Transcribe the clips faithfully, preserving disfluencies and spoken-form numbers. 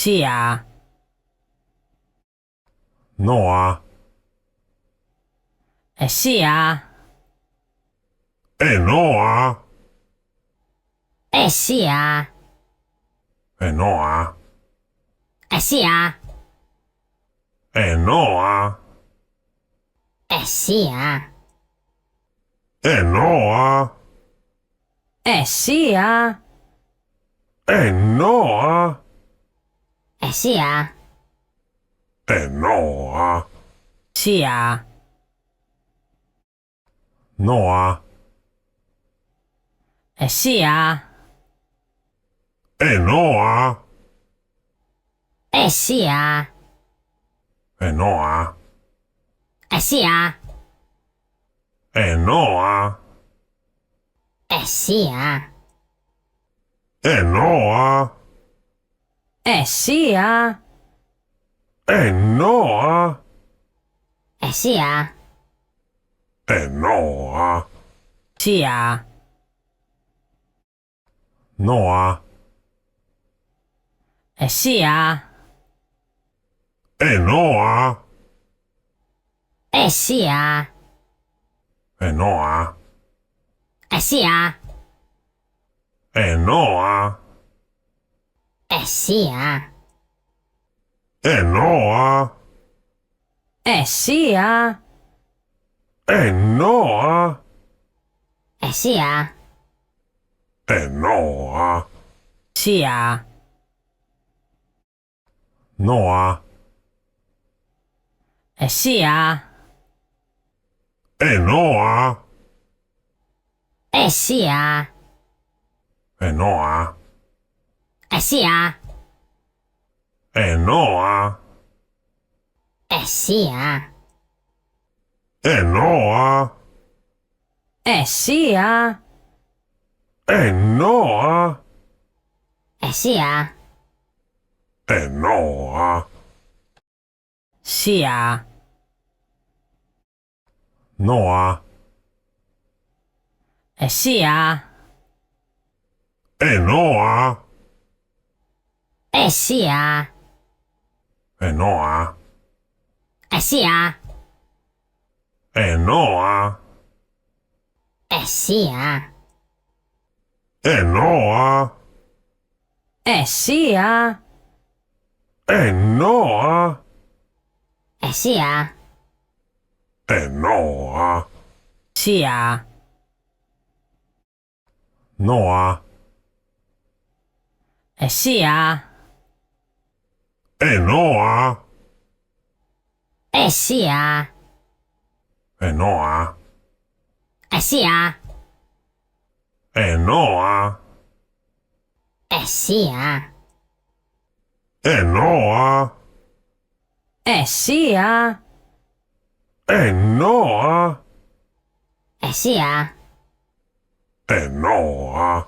Sia. Noa. Esia. Enoa. Esia. Enoa. Esia. Enoa. Esia. Enoa. Esia. Enoa. Esia. Enoa. Sia. Noa. Esia. Enoa. Esia. Enoa. Esia. Enoa. Esia. Enoa. Esia. Enoa. Esia. Enoa. Sia. Noa. Esia. Enoa. Esia. Enoa. Esia. Enoa. Esia. Enoa. Esia. Enoa. Esia. Enoa. Sia. Noa. Esia. Enoa. Esia. Enoa. Esia. Enoa. Esia. Enoa. Esia. Enoa. Esia. Enoa. Sia. Noa. Esia. Enoa. Esia. Enoa. Esia. Enoa. Esia. Enoa. Esia. Enoa. Esia. Enoa. Sia. Noa. Esia. Enoa. Esia. Enoa. Esia. Enoa. Esia. Enoa. Esia. Enoa. Esia. Enoa.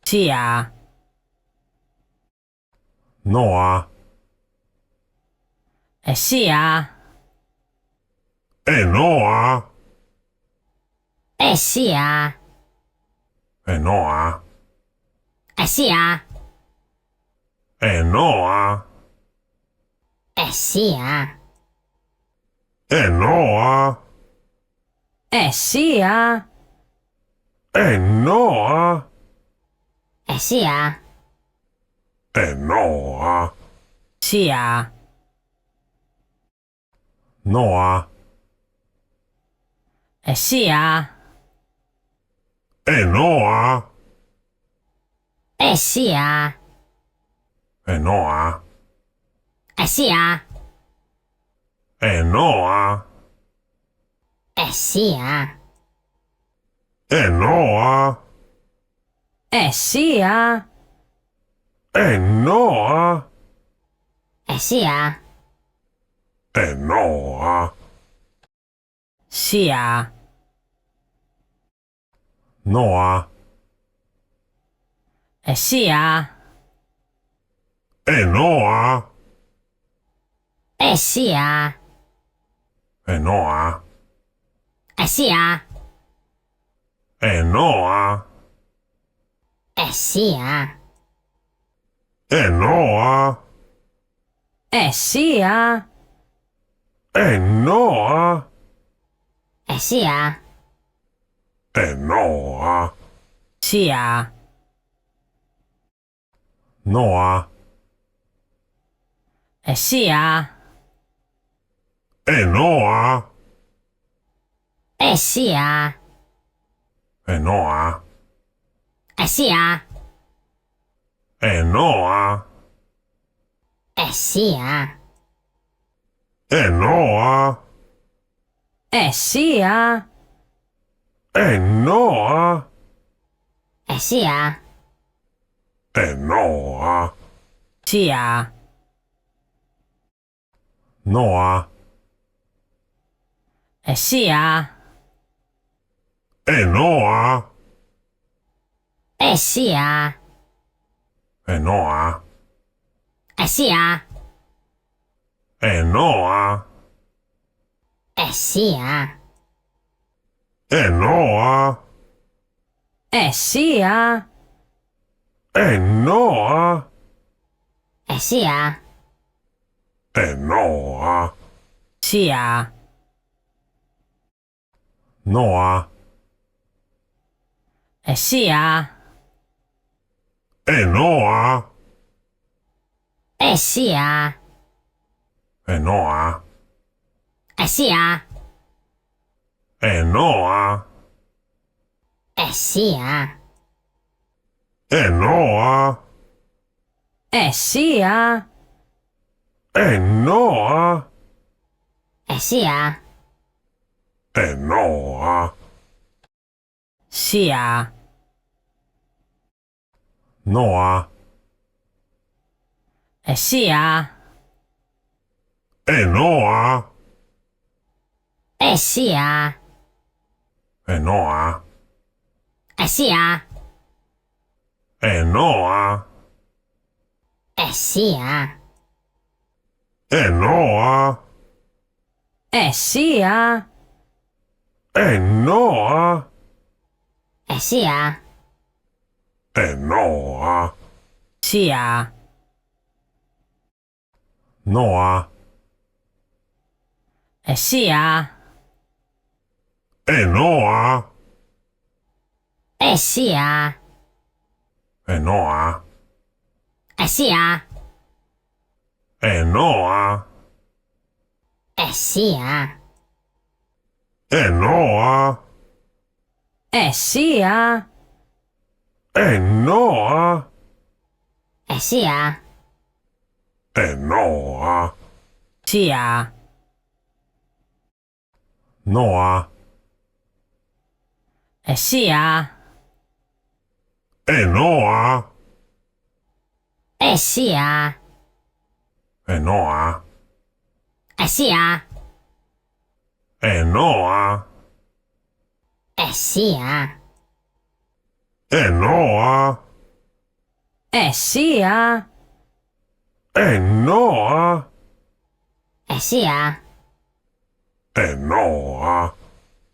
Sia. Noa. Esia. Enoa. Esia. Enoa. Esia. Enoa. Esia. Enoa. Esia. Enoa. Esia. Enoa. Sia. Noa. Esia. Enoa. Esia. Enoa. Esia. Enoa. Esia. Enoa. Esia. Enoa. Esia. Enoa. Sia. Noa. Esia. Enoa. Esia. Enoa. Esia. Enoa. Esia. Enoa. Esia. Enoa. Esia. Enoa. Sia. Noa. Esia. Enoa. Esia. Enoa. Esia. Enoa. Esia. Enoa. Esia. Enoa. Esia. Enoa. Sia. Noa. Esia. Enoa. Esia. Enoa. Esia. Enoa. Esia. Enoa. Esia. Enoa. Esia. Enoa. Sia. Noa. Esia. Enoa. Esia. Enoa. Esia. Enoa. Esia. Enoa. Esia. Enoa. Esia. Enoa. Sia. Noa. Esia. Enoa. Esia. Enoa. Esia. Enoa. Esia. Enoa. Esia. Enoa. Esia. Enoa. Sia. Noa. Esia. Enoa. Esia. Enoa. Esia. Enoa. Esia. Enoa. Esia. Enoa. Esia. Enoa. Sia. Noa. Esia. Enoa. Esia. Enoa. Esia. Enoa. Esia. Enoa. Esia. Enoa. Esia. Enoa.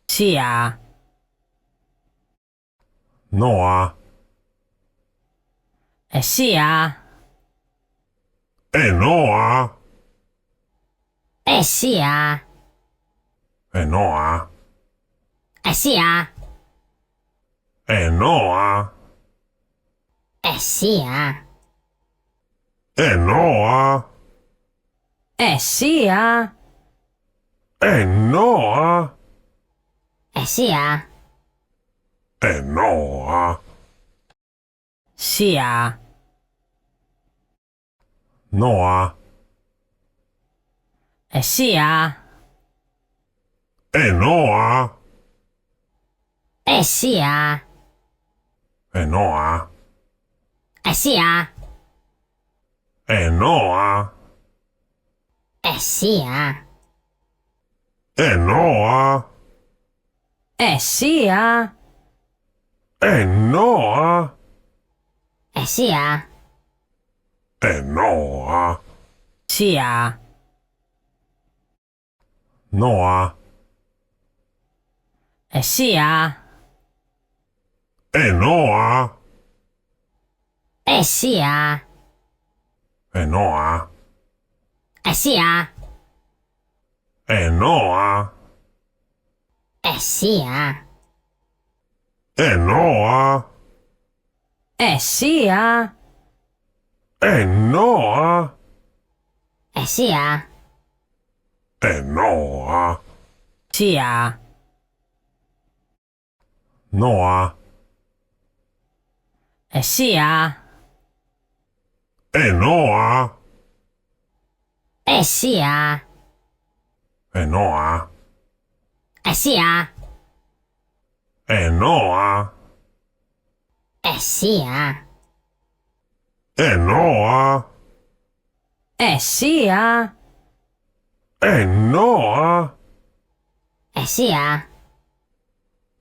Sia. Noa. Esia. Enoa. Esia. Enoa. Esia. Enoa. Esia. Enoa. Esia. Enoa. Esia. Enoa. Sia. Noa. Esia. Enoa. Esia. Enoa. Esia. Enoa. Esia. Enoa. Esia. Enoa. Esia. Enoa. Sia. Noa. Esia. Enoa. Esia. Enoa. Sia. Enoa. Esia. Enoa. Esia. Enoa. Esia. Enoa. Sia. Noa. Esia. Enoa. Esia. Enoa. Esia. Enoa. Esia. Enoa. Esia. Enoa. Esia.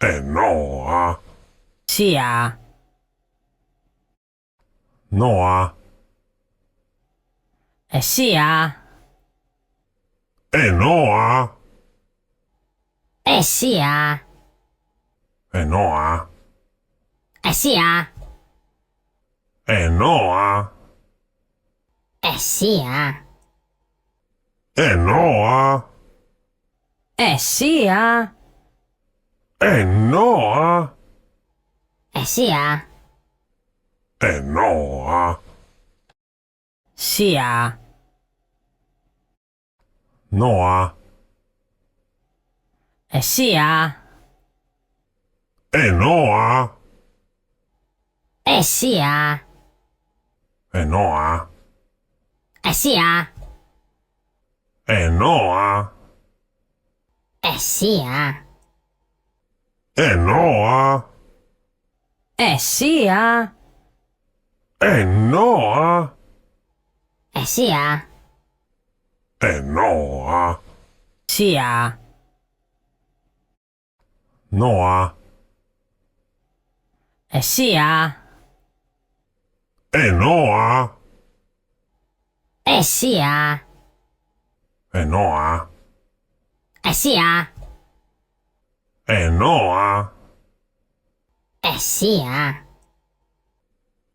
Enoa. Sia. Noa. Esia. Enoa. Esia. Enoa. Esia. Enoa. Esia. Enoa. Esia. Enoa. Esia. Enoa. Sia. Noa. Esia. Enoa. Esia. Enoa. Esia. Enoa. Esia. Enoa. Esia. Enoa. Esia. Enoa. Sia. Noa. Esia. Enoa. Esia. Enoa. Esia. Enoa. Esia.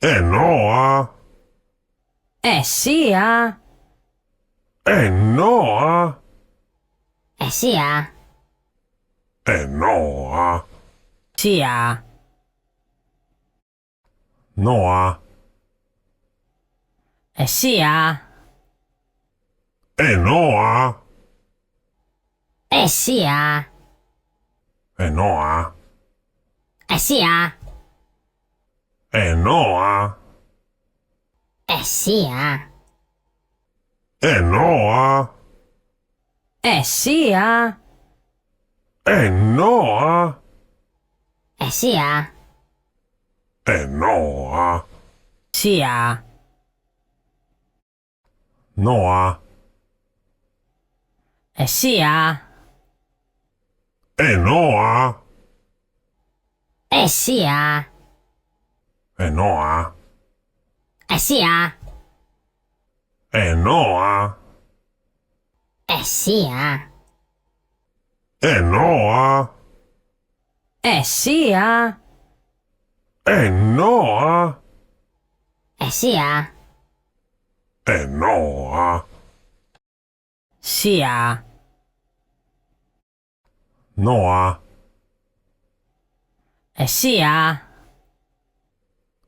Enoa. Esia. Enoa. Esia. Enoa. Sia. Noa. Esia. Enoa. Esia. Enoa. Esia. Enoa. Esia. Enoa. Esia. Enoa. Esia. Enoa. Sia. Noa. Esia. Enoa. Esia. Enoa. Esia. Enoa. Esia. Enoa. Esia. Enoa. Esia. Enoa. Sia. Noa. Esia.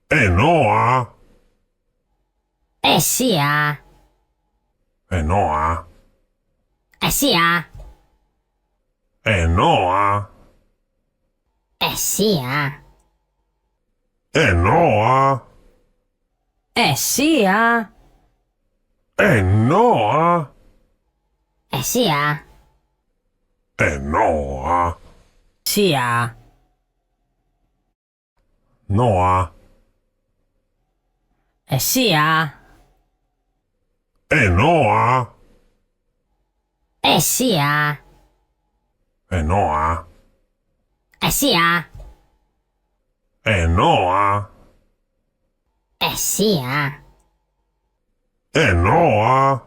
Enoa. Esia. Enoa. Esia. Enoa. Esia. Enoa. Esia. Enoa. Esia. Enoa. Sia. Noa. Esia. Enoa. Esia. Enoa. Esia. Enoa. Esia. Enoa.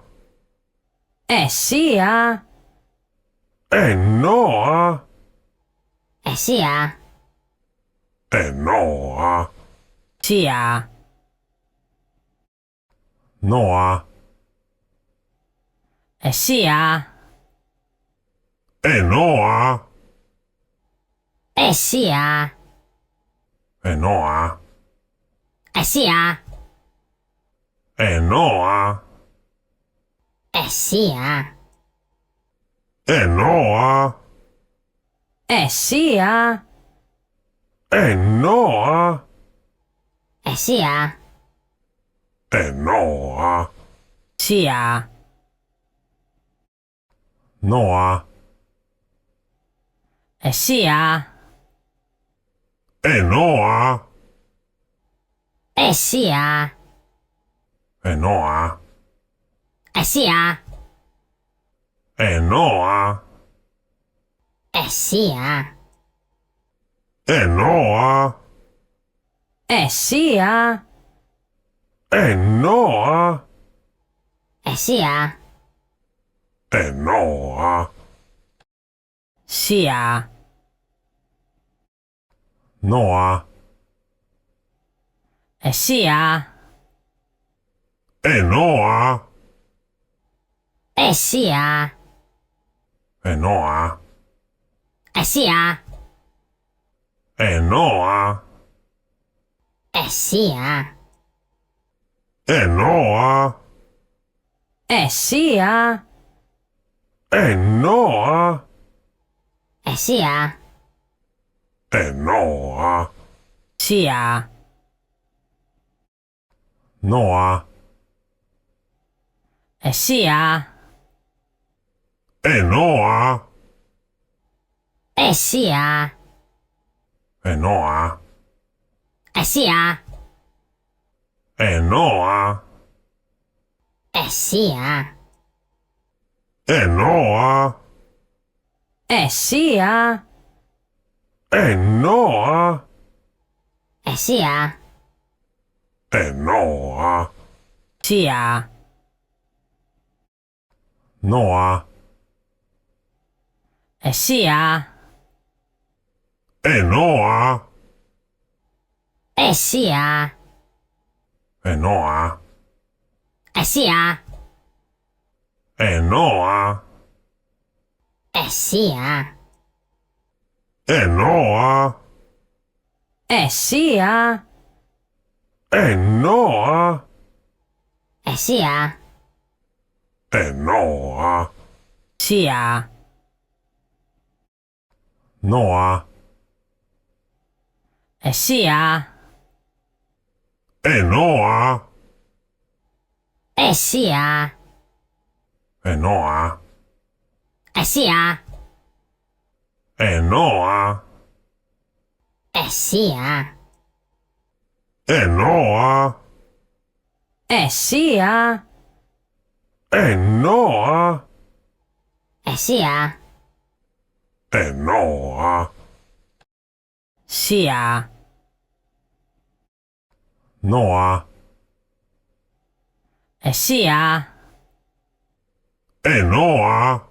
Esia. Enoa. Esia. Enoa. Sia. Noa. Esia. Enoa. Esia. Enoa. Esia. Enoa. Esia. Enoa. Esia. Enoa. Esia. Enoa. Sia. Noa. Esia. Enoa. Esia. Enoa. Esia. Enoa. Esia. Enoa. Esia. Enoa. Esia. Enoa. Sia. Noa. Esia. Enoa. Esia. Enoa. Esia. Enoa. Esia. Enoa. Esia. Enoa. Esia. Enoa. Sia. Noa. Esia. Enoa. Esia. Enoa. Esia. Enoa. Esia. Enoa. Esia. Enoa. Esia. Enoa. Sia. Noa. Esia. Enoa. Esia. Enoa. Esia. Enoa. Esia. Enoa. Esia. Enoa. Esia. Enoa. Sia. Noa. Esia. Enoa. Esia. Enoa. Esia. Enoa. Esia. Enoa. Esia. Enoa. Esia. Enoa. Sia. Noa. Esia. Enoa.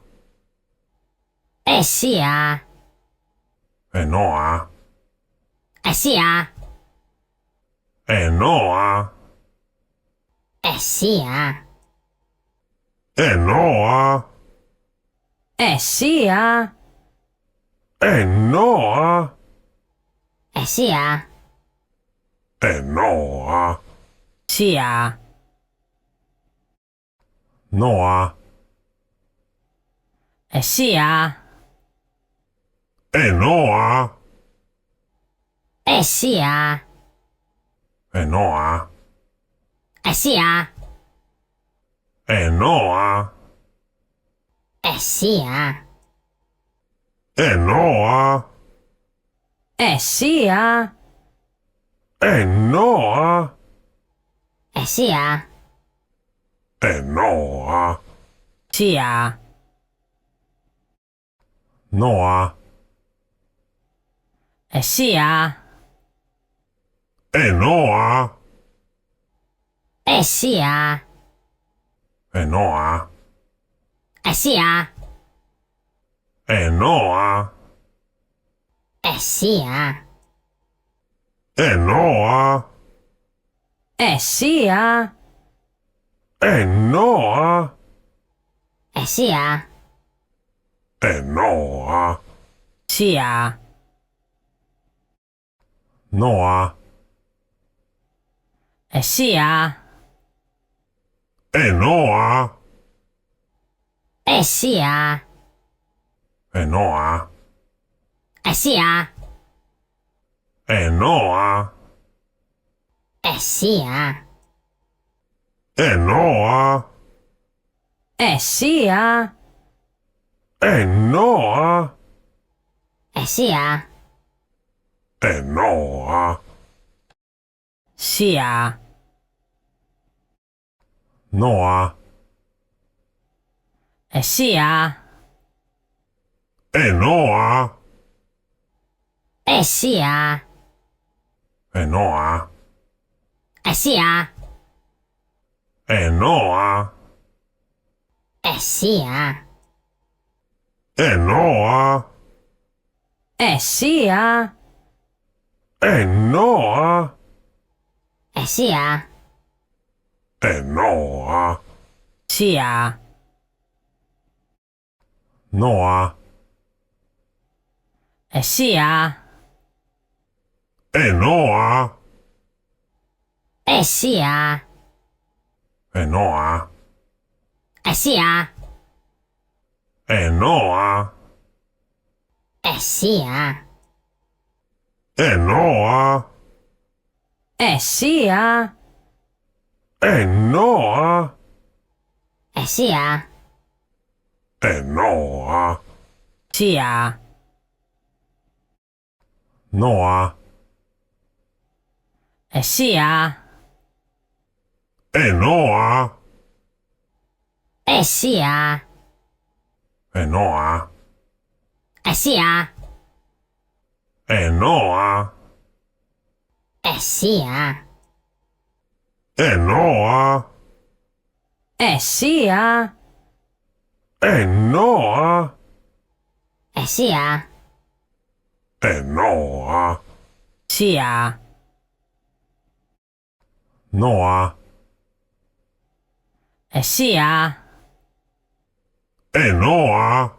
Esia. Enoa. Esia. Enoa. Esia. Enoa. Esia. Enoa. Esia. Enoa. Sia. Noa. Esia. Enoa. Esia. Enoa. Esia. Enoa. Esia. Enoa. Esia. Enoa. Esia. Enoa. Sia. Noa. Esia. Enoa. Esia. Enoa. Esia. Enoa. Esia. Enoa. Esia. Enoa. Esia. Enoa. Sia. Noa. Esia. Enoa. Esia. Enoa. Esia. Enoa. Esia. Enoa. Esia. Enoa. Esia. Enoa. Sia. Noa. Esia. Enoa. Esia. Enoa. Esia. Enoa. Esia. Enoa. Esia. Enoa. Esia. Enoa. Sia. Noa. Esia. Enoa. Esia. Enoa. Esia. Enoa. Esia. Enoa. Esia. Enoa. Esia. Enoa. Sia. Noa. Esia. Enoa. Esia. Enoa. Esia. Enoa. Esia. Enoa. Esia. Enoa. Esia. Enoa. Sia. Noa. Esia. Enoa.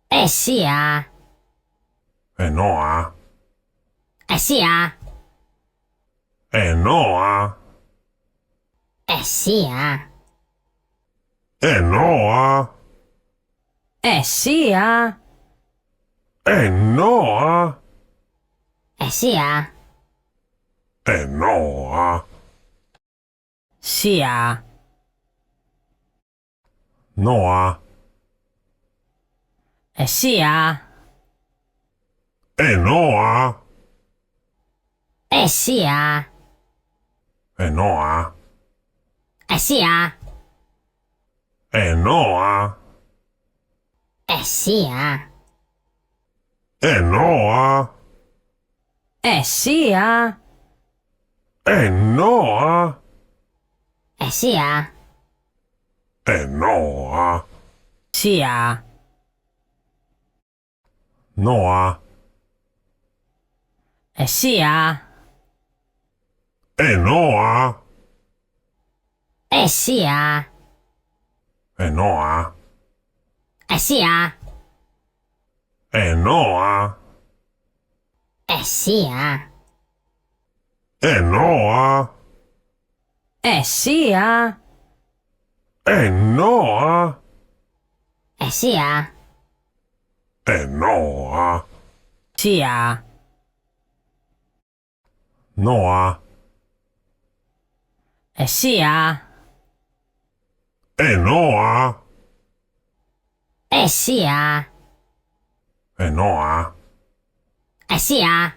Esia. Enoa. Esia. Enoa. Esia. Enoa. Esia. Enoa. Esia. Enoa. Sia. Noa. Esia. Enoa. Esia. Enoa. Esia. Enoa. Esia. Enoa. Esia. Enoa. Esia. Enoa. Sia. Noa. Esia. Enoa. Esia. Enoa. Esia. Enoa. Esia. Enoa. Esia. Enoa. Esia. Enoa. Sia. Noa. Esia. Enoa. Esia. Enoa. Esia.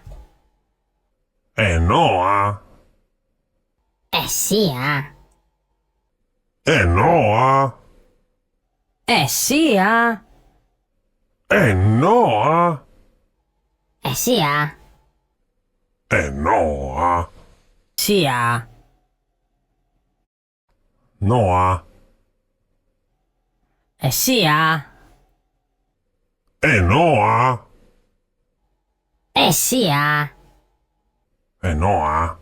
Enoa. Esia. Enoa. Esia. Enoa. Esia. Enoa. Sia. Noa. Esia. Enoa. Esia. Enoa.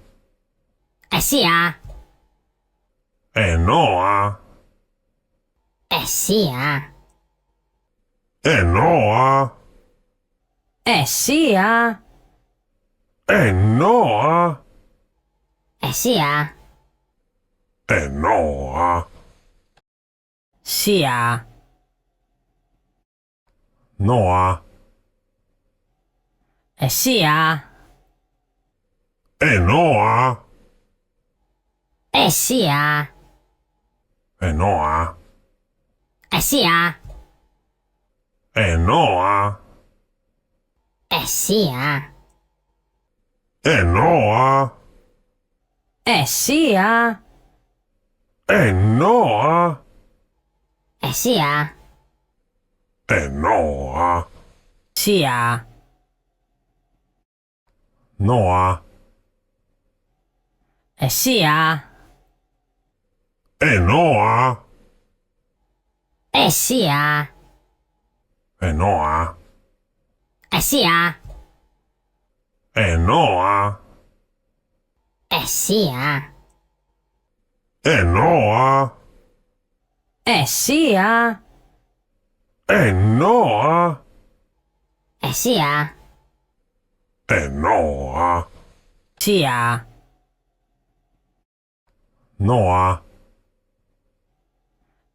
Esia. Enoa. Esia. Enoa. Esia. Enoa. Esia. Enoa. Sia. Noa. Esia. Enoa. Esia. Enoa. Esia. Enoa. Esia. Enoa. Esia. Enoa. Esia. Enoa. Sia. Noa. Esia. Enoa. Esia. Enoa. Esia. Enoa. Esia. Enoa. Esia. Enoa. Esia. Enoa. Sia. Noa.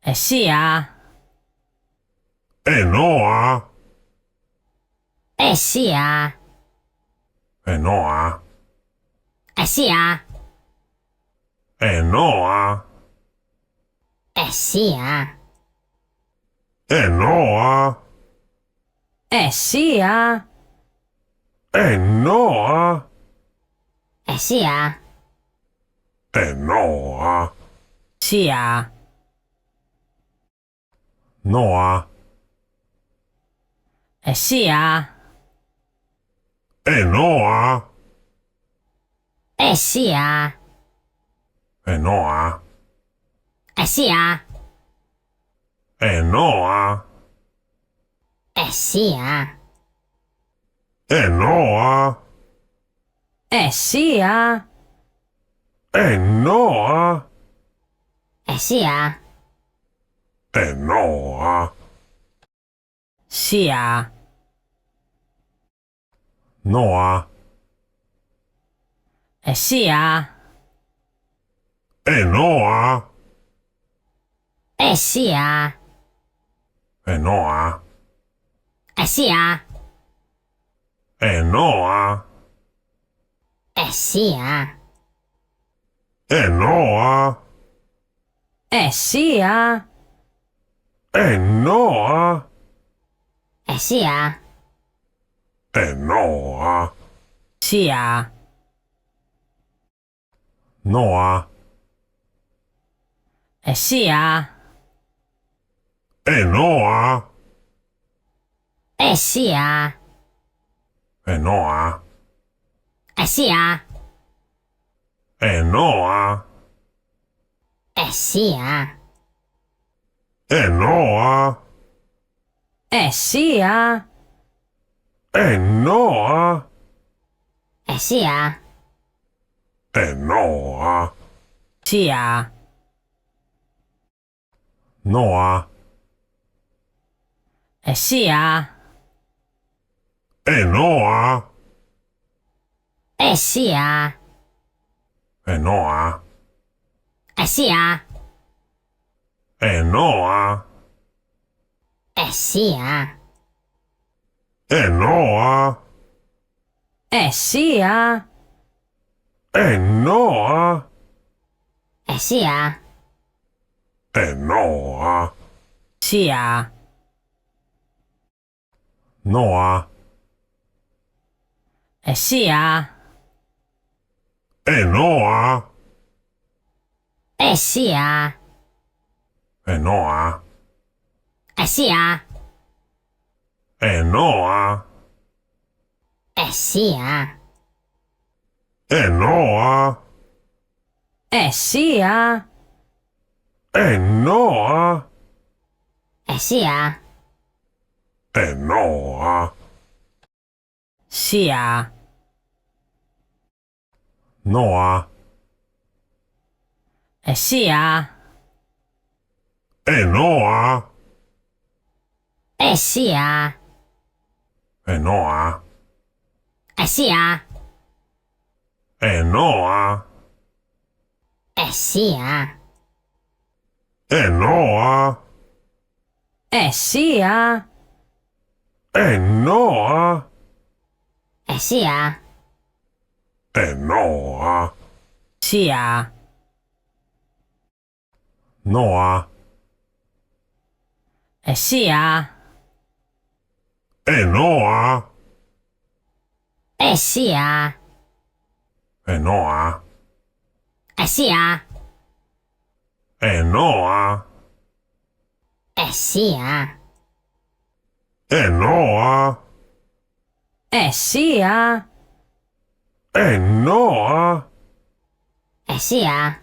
Esia. Enoa. Esia. Enoa. Esia. Enoa. Esia. Enoa. Esia. Enoa. Esia. Enoa. Sia. Noa. Esia. Enoa. Esia. Enoa. Esia. Enoa. Esia. Enoa. Esia. Enoa. Esia. Enoa. Sia. Noa. Esia. Enoa. Esia. Enoa. Esia. Enoa. Esia. Enoa. Esia. Enoa. Esia. Enoa. Sia. Noa. Esia. Enoa. Esia. Enoa. Esia. Enoa. Esia. Enoa. Esia. Enoa. Esia. Enoa. Sia. Noa. Esia. Enoa. Esia. Enoa. Esia. Enoa. Esia. Enoa. Esia. Enoa. Esia. Enoa. Sia. Noa. Esia. Enoa. Esia. Enoa. Esia. Enoa. Esia. Enoa. Esia. Enoa. Esia. Enoa. Sia. Noa. Esia. Enoa. Esia. Enoa. Esia. Enoa. Esia. Enoa. Esia. Enoa. Esia. Enoa. Sia. Noa. Esia. Enoa. Esia. Enoa. Esia. Enoa. Esia. Enoa. Esia. Enoa. Esia.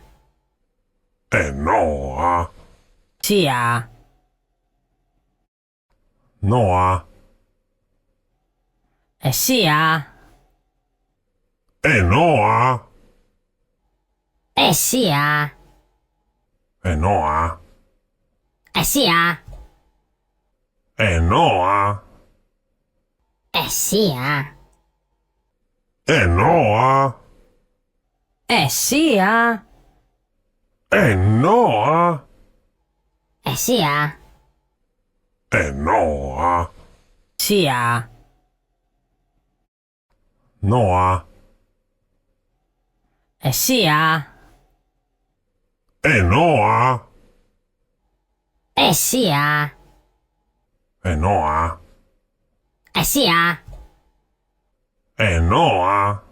Enoa. Sia. Noa. Esia. Enoa. Esia. Enoa. Esia. Enoa. Esia. Enoa. Esia. Enoa. Esia. Enoa. Sia. Noa. Esia. Enoa. Esia. Enoa. Esia. Enoa.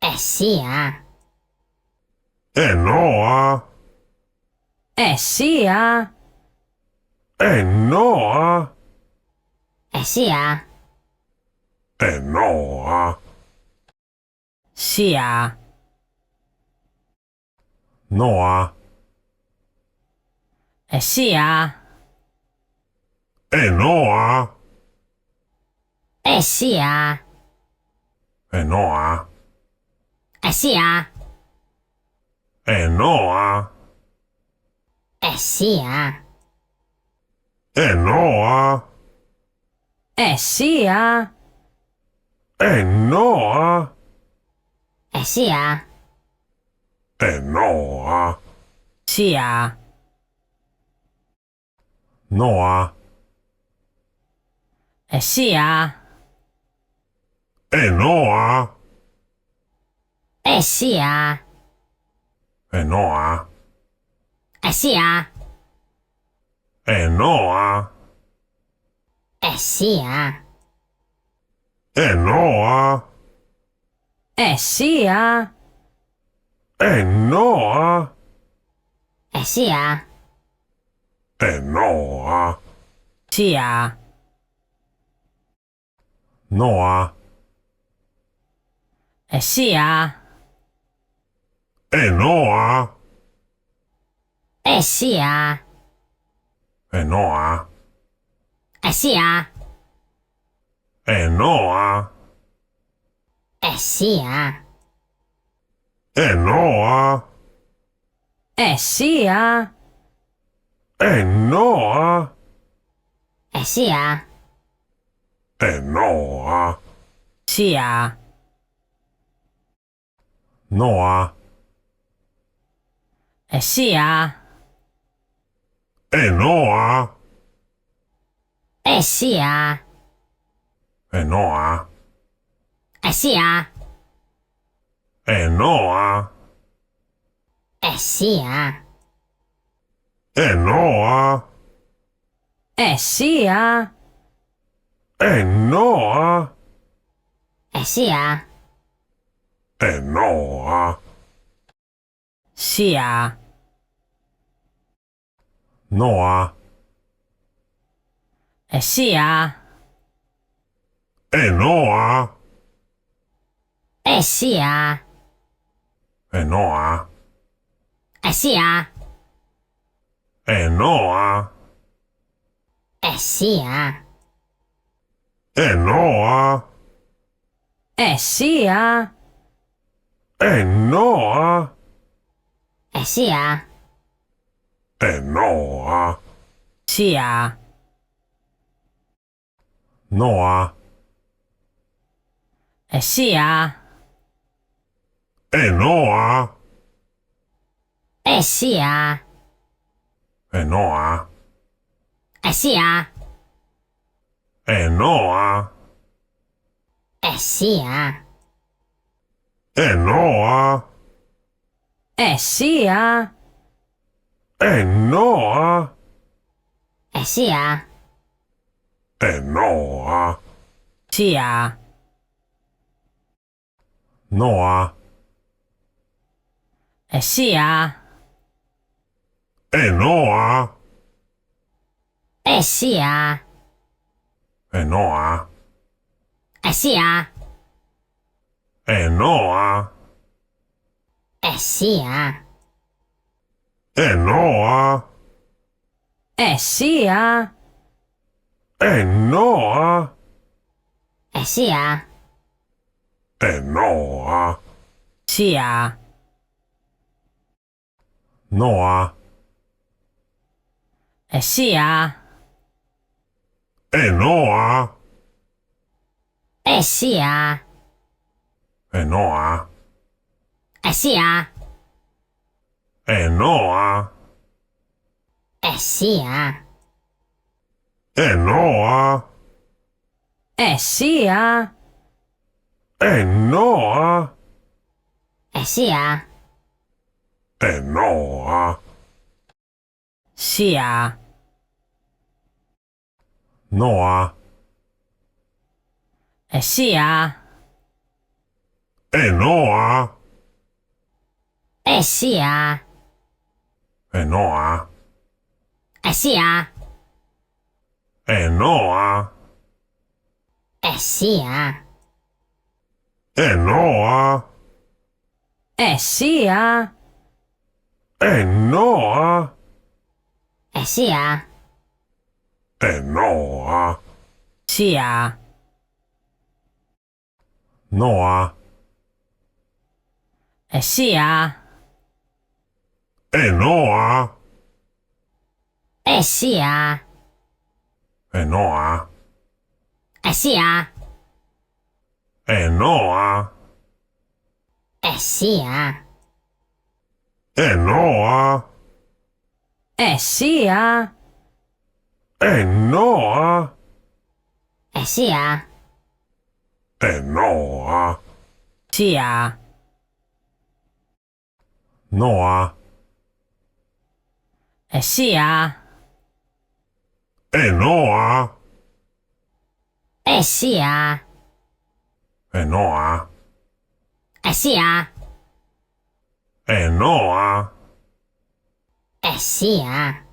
Esia. Enoa. Esia. Enoa. Esia. Enoa. Sia. Noa. Esia. Enoa. Esia. Enoa. Esia. Enoa. Esia. Enoa. Esia. Enoa. Esia. Enoa. Sia. Noa. Esia. Enoa. Esia. Enoa. Esia. Enoa. Esia. Enoa. Esia. Enoa. Esia. Enoa. Sia. Noa. Esia. Enoa. Esia. Enoa. Esia. Enoa. Esia. Enoa. Esia. Enoa. Esia. Enoa. Sia. Noa. Esia. Enoa. Esia. Enoa. Esia. Enoa. Esia. Enoa. Esia. Enoa. Esia. Enoa. Sia. Noa. Esia. Enoa. Esia. Enoa. Esia. Enoa. Esia. Enoa. Esia. Enoa. Esia. Enoa. Sia. Noa. Esia. Enoa. Esia. Enoa. Esia. Enoa. Esia. Enoa. Esia. Enoa. Esia. Enoa. Sia. Noa. Esia. Enoa. Esia. Enoa. Esia. Enoa. Esia. Enoa. Esia. Enoa. Esia. Enoa. Sia. Noa. Esia. Enoa. Esia. Enoa. Esia. Enoa. Esia. Enoa. Esia. Enoa. Esia. Enoa. Sia. Noa. Esia. Enoa. Esia. Enoa. Esia. Enoa. Esia. Enoa. Esia. Enoa. Esia. Enoa. Sia. Noa. Esia. Enoa. Esia. Enoa. Esia. Enoa. Esia. Enoa. Esia. Enoa. Esia. Enoa. Sia. Noa. Esia. Enoa. Esia. Enoa. Esia. Enoa. Esia.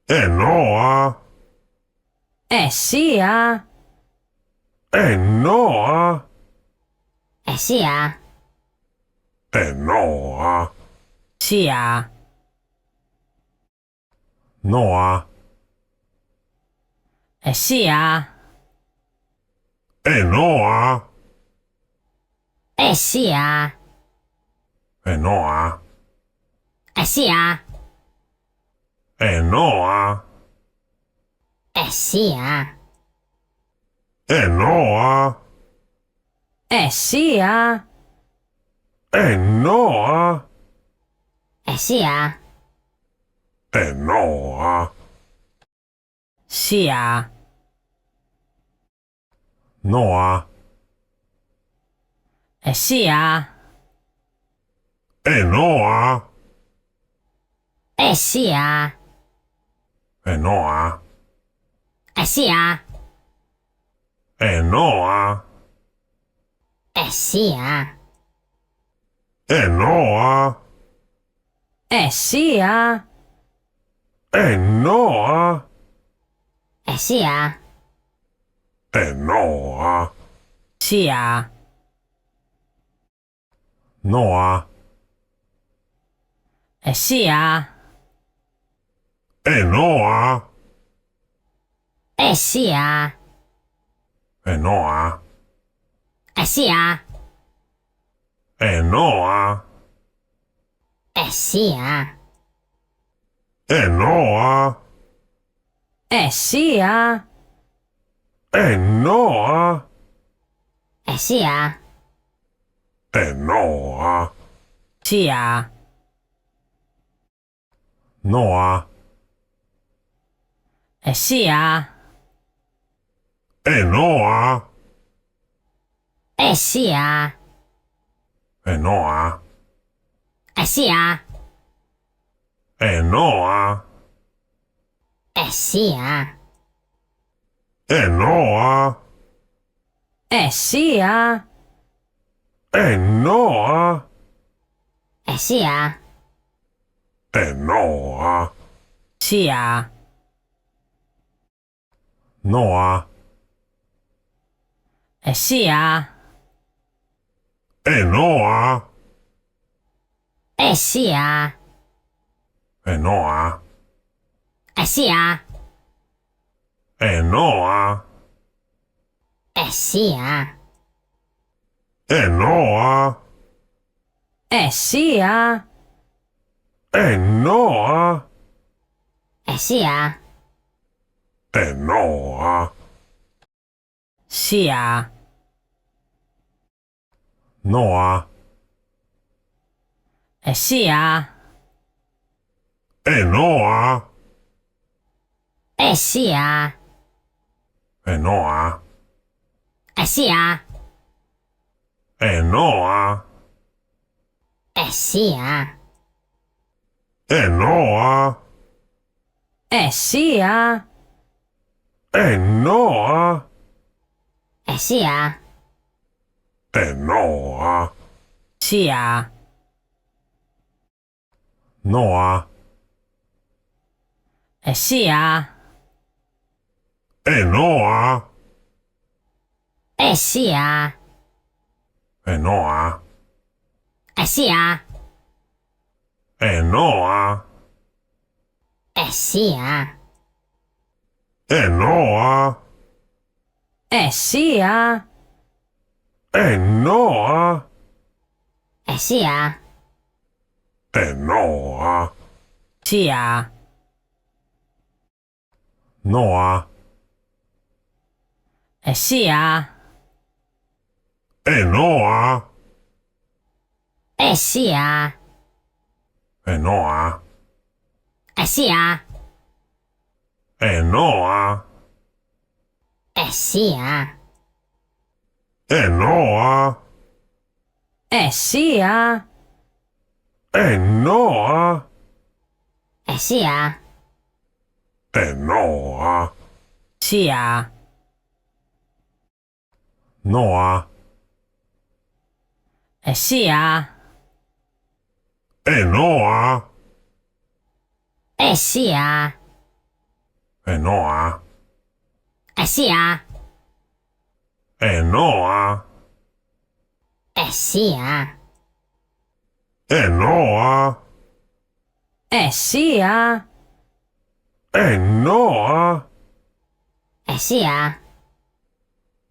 Enoa. Esia. Enoa. Esia. Enoa. Sia. Noa. Esia. Enoa. Esia. Enoa. Esia. Enoa. Esia. Enoa. Esia. Enoa. Esia. Enoa. Sia. Noa. Esia. Enoa. Esia. Enoa. Esia. Enoa. Esia. Enoa. Esia. Enoa. Esia. Enoa. Sia. Noa. Esia. Enoa. Esia. Enoa. Esia. Enoa. Esia. Enoa. Esia. Enoa. Esia. Enoa. Sia. Noa. Esia. Enoa. Esia. Enoa. Esia. Enoa. Esia. Enoa. Esia. Enoa. Esia. Enoa. Sia. Noa. Esia. Enoa. Esia. Enoa. Esia. Enoa. Esia. Enoa. Esia. Enoa. Esia. Enoa. Sia. Noa. Esia. Enoa. Esia. Enoa. Esia. Enoa. Esia. Enoa. Esia. Enoa. Esia. Enoa. Sia. Noa. Esia. Enoa. Esia. Enoa. Esia. Enoa. Esia. Enoa. Esia. Enoa. Esia. Enoa. Sia. Noa. Esia. Enoa. Esia. Enoa. Esia. Enoa. Esia. Enoa. Esia. Enoa. Esia. Enoa. Sia. Noa. Esia. Enoa. Esia. Enoa. Esia. Enoa. Esia. Enoa. Esia. Enoa. Esia.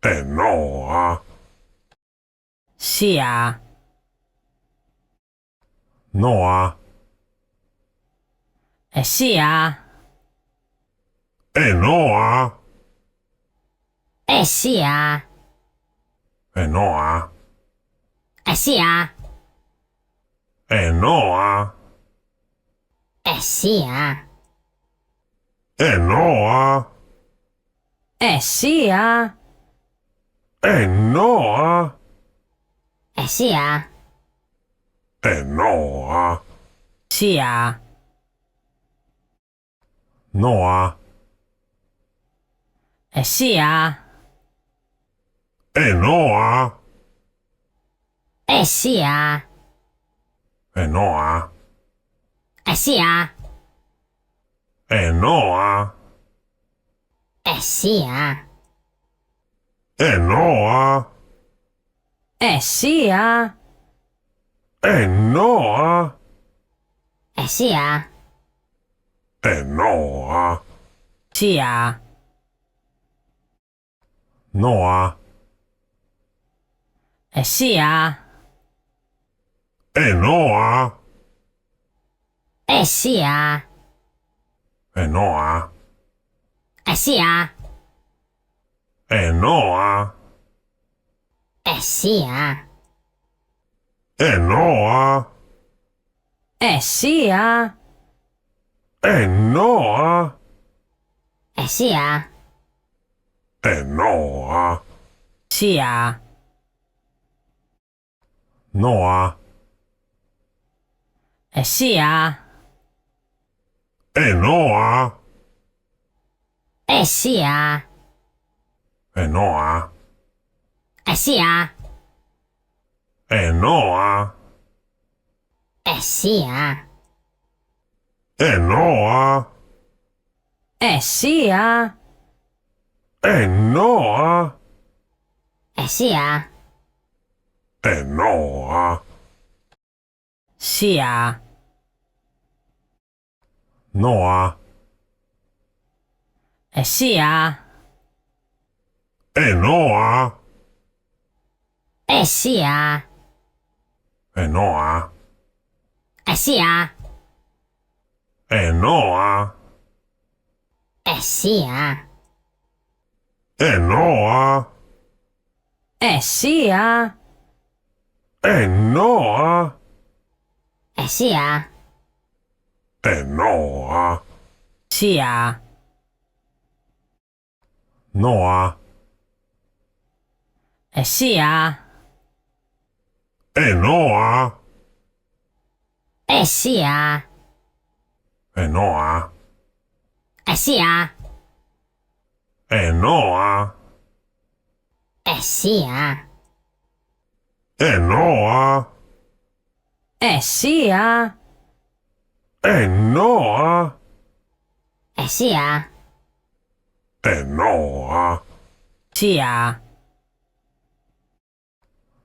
Enoa. Sia. Noa. Esia. Enoa. Esia. Enoa. Esia. Enoa. Esia. Enoa. Esia. Enoa. Esia. Enoa. Sia. Noa. Esia. Enoa. Esia. Enoa. Esia. Enoa. Esia. Enoa. Esia. Enoa. Esia. Enoa. Sia. Noa. Esia. Enoa. Esia. Enoa. Asia. Enoa. Asia. Enoa. Asia. Enoa. Asia. Enoa. Sia. Noa. Asia. Enoa. Asia. Enoa. Asia. Enoa. Asia. Enoa. Asia. Enoa. Asia. Enoa. Sia. Noa. Asia. Enoa. Asia. Enoa. Asia. Enoa. Asia. Enoa. Asia. Enoa. Asia. Enoa. Sia. Noa. Asia. Enoa. Asia. Enoa. Asia. Enoa. Asia. Enoa. Asia. Enoa. Asia. Enoa. Sia.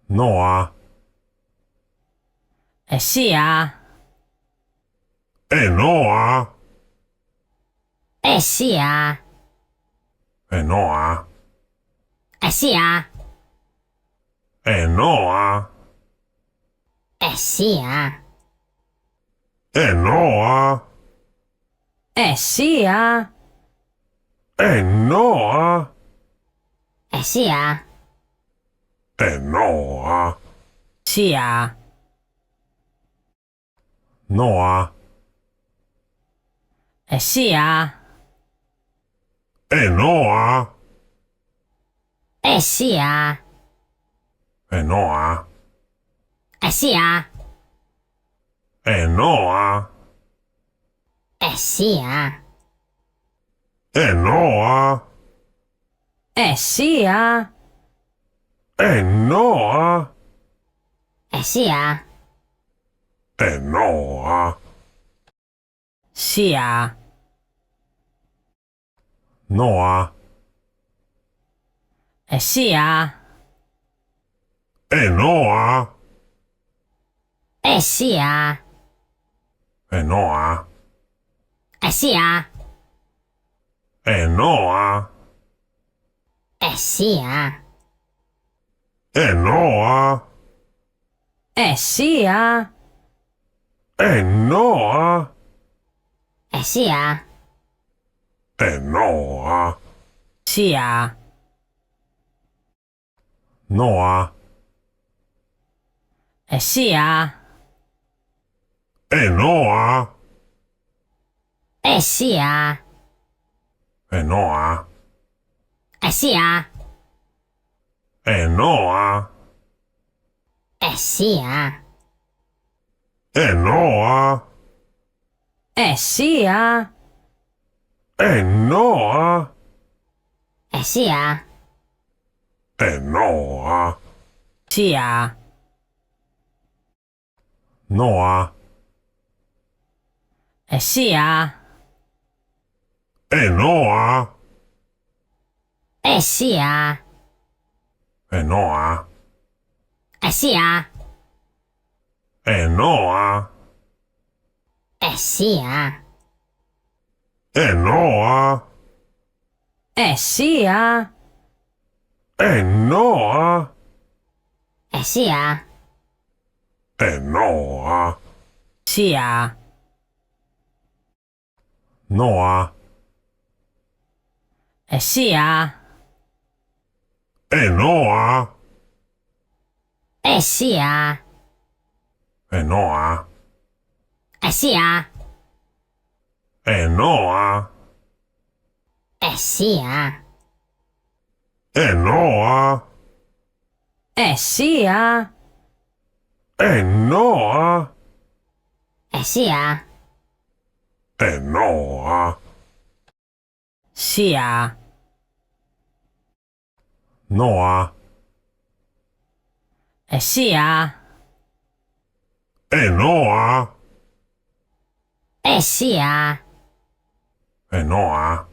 Noa. Asia. Enoa. Asia. Enoa. Asia. Enoa. Asia. Enoa. Asia. Enoa. Asia. Enoa. Sia. Noa. Asia. Enoa. Asia. Enoa. Asia. Enoa. Asia. Enoa. Asia. Enoa. Asia. Enoa. Sia. Noa. Asia. Enoa. Asia. Enoa. Asia. Enoa. Asia. Enoa. Asia. Enoa. Asia. Enoa. Sia. Noa. Asia. Enoa. Asia. Enoa. Asia. Enoa. Asia. Enoa. Asia. Enoa. Asia. Enoa. Sia. Noa. Asia. Enoa. Asia. Enoa. Asia. Enoa. Asia. Enoa. Asia. Enoa. Asia. Enoa. Sia. Noa. Esia. Enoa. Esia. Enoa. Esia. Enoa. Esia. Enoa. Esia. Enoa. Esia. Enoa. Sia. Noa. Esia. Enoa. Esia. Enoa.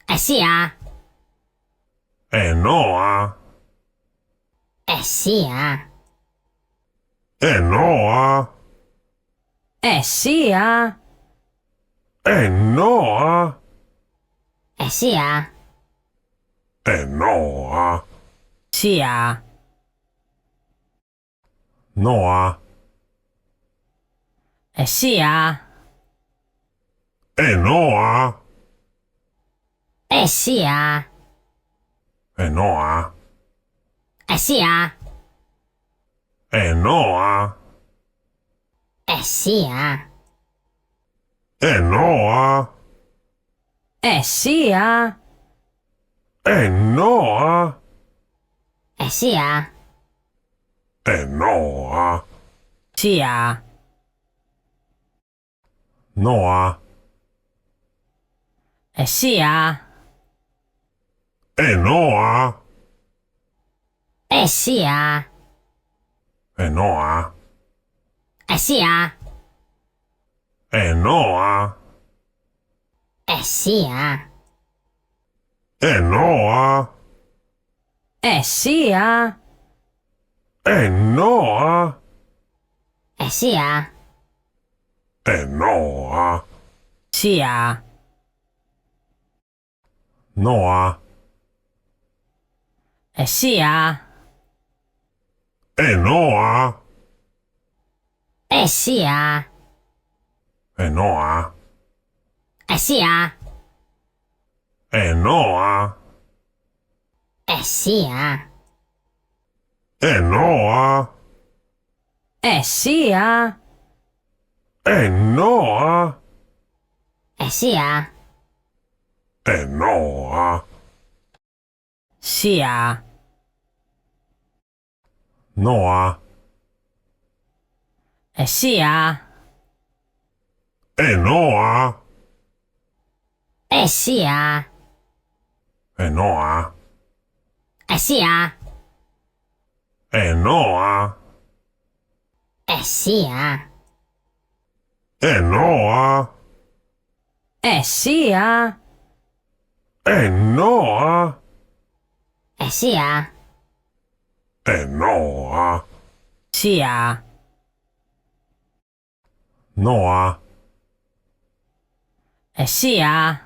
Esia. Enoa. Esia. Enoa. Esia. Enoa. Esia. Enoa. Sia. Noa. Esia. Enoa. Esia. Enoa. Esia. Enoa. Esia. Enoa. Esia. Enoa. Esia. Enoa. Sia. Noa. Esia. Enoa. Esia. Enoa. Esia. Enoa. Esia. Enoa. Esia. Enoa. Esia. Enoa. Sia. Noa. Esia. Enoa. Esia. Enoa. Esia. Enoa. Esia. Enoa. Esia. Enoa. Esia. Enoa. Sia. Noa. Esia. Enoa. Esia. Enoa. Esia. Enoa. Esia. Enoa. Esia. Enoa. Esia. Enoa. Sia. Noa. Esia.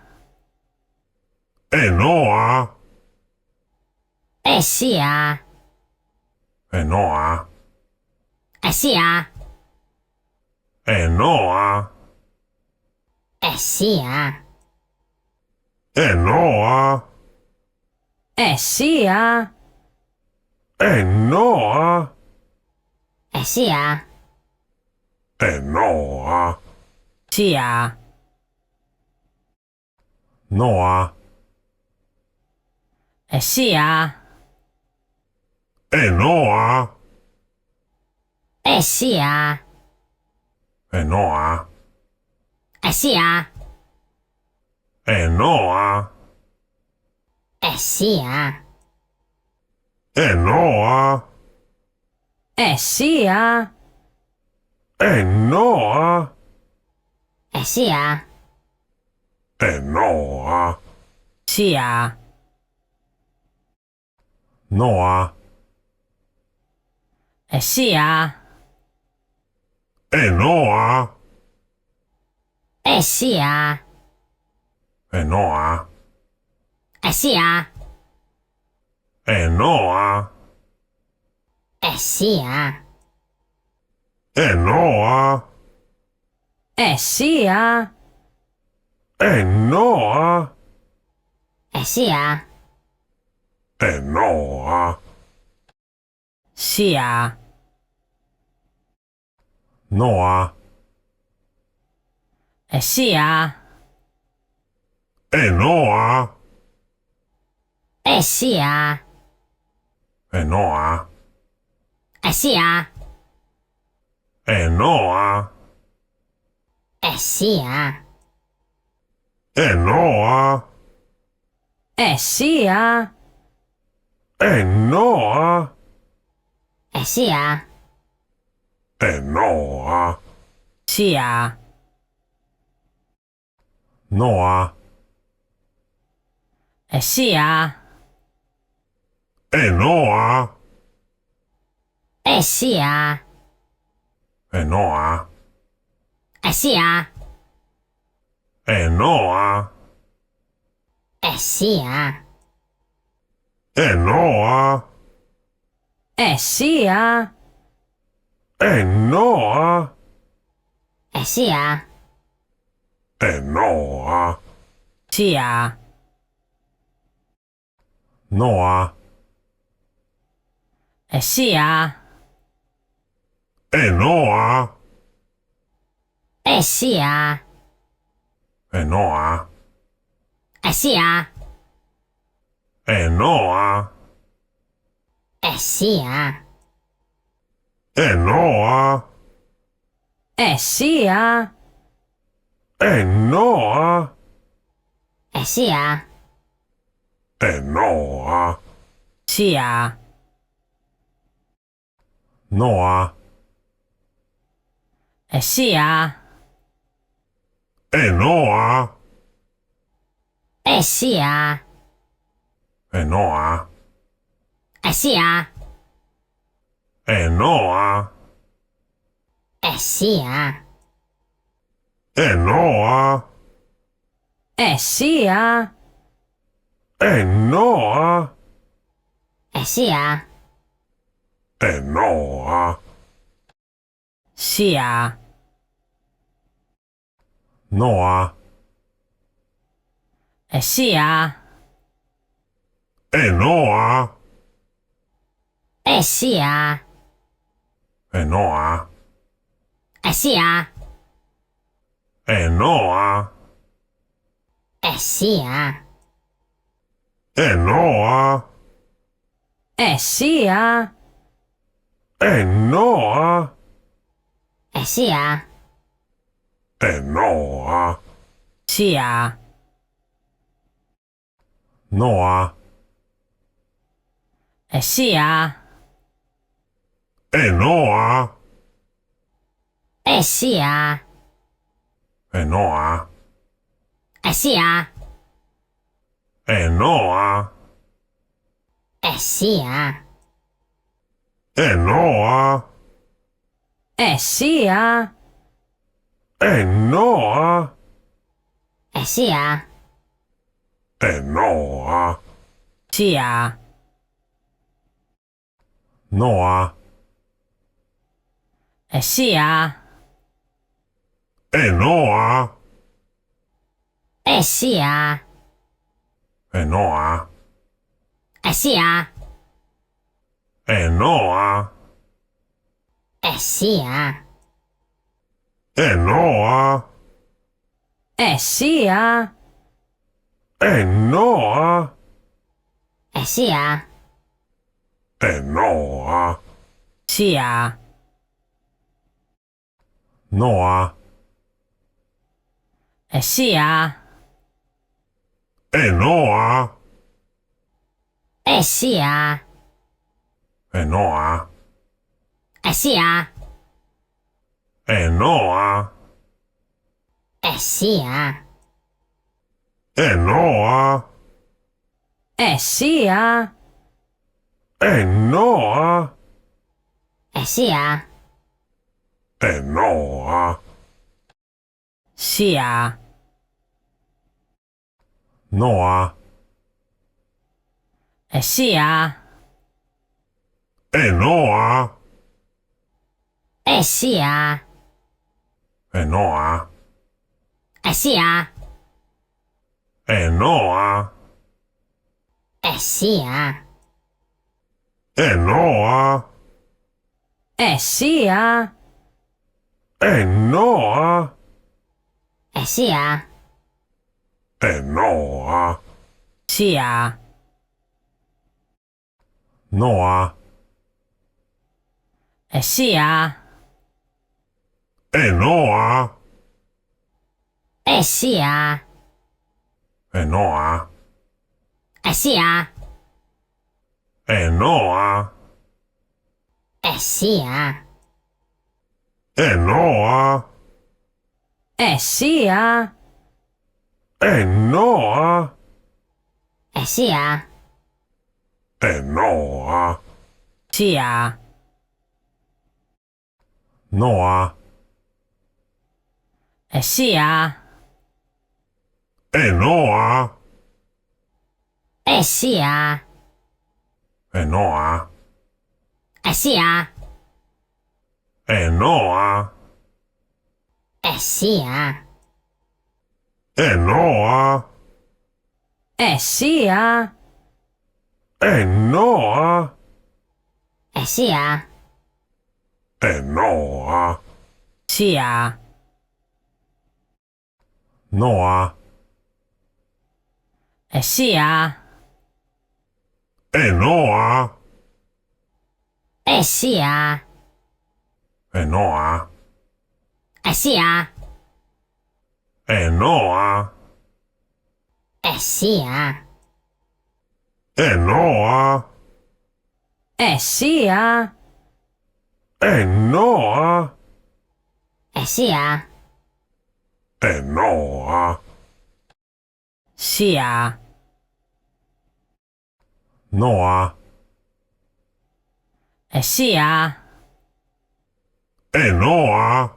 Enoa. Esia. Enoa. Esia. Enoa. Esia. Enoa. Esia. Enoa. Esia. Enoa. Sia. Noa. Esia. Enoa. Esia. Enoa. Esia. Enoa. Esia. Enoa. Esia. Enoa. Esia. Enoa. Sia. Noa. Esia. Enoa. Esia. Enoa. Esia. Enoa. Esia. Enoa. Esia. Enoa. Esia. Enoa. Sia. Noa. Esia. Enoa. Esia. Enoa. Esia. Enoa. Esia. Enoa. Esia. Enoa. Esia. Enoa. Sia. Noa. Esia. Enoa. Esia. Enoa. Esia. Enoa. Esia. Enoa. Esia. Enoa. Esia. Enoa. Sia. Noa. Esia. Enoa. Esia. Enoa. Esia. Enoa. Esia. Enoa. Esia. Enoa. Esia. Enoa. Sia. Noa. Esia. Enoa. Esia. Enoa. Esia. Enoa. Esia. Enoa. Esia. Enoa. Esia. Enoa. Sia. Noa. Esia. Enoa. Esia. Enoa. Esia. Enoa. Esia. Enoa. Esia. Enoa. Esia. Enoa. Sia. Noa. Esia. Enoa. Esia. Enoa. Esia. Enoa. Esia. Enoa. Esia. Enoa. Esia. Enoa. Sia. Noa. Esia. Enoa. Esia. Enoa. Esia. Enoa. Esia. Enoa. Esia. Enoa. Esia. Enoa. Sia. Noa. Esia. Enoa. Esia. Enoa. Esia. Enoa. Esia. Enoa. Esia. Enoa. Esia. Enoa. Sia. Noa. Esia. Enoa. Esia. Enoa. Esia. Enoa. Esia. Enoa. Esia. Enoa. Esia. Enoa. Sia. Noa. Esia. Enoa. Esia. Enoa. Esia. Enoa. Esia. Enoa. Esia. Enoa. Esia. Enoa. Sia. Noa. Esia. Enoa. Esia. Enoa. Esia. Enoa. Esia. Enoa. Esia. Enoa. Esia. Enoa. Sia. Noa. Esia. Enoa. Esia. Enoa. Esia. Enoa. Esia. Enoa. Esia. Enoa. Esia. Enoa. Sia. Noa. Esia. Enoa.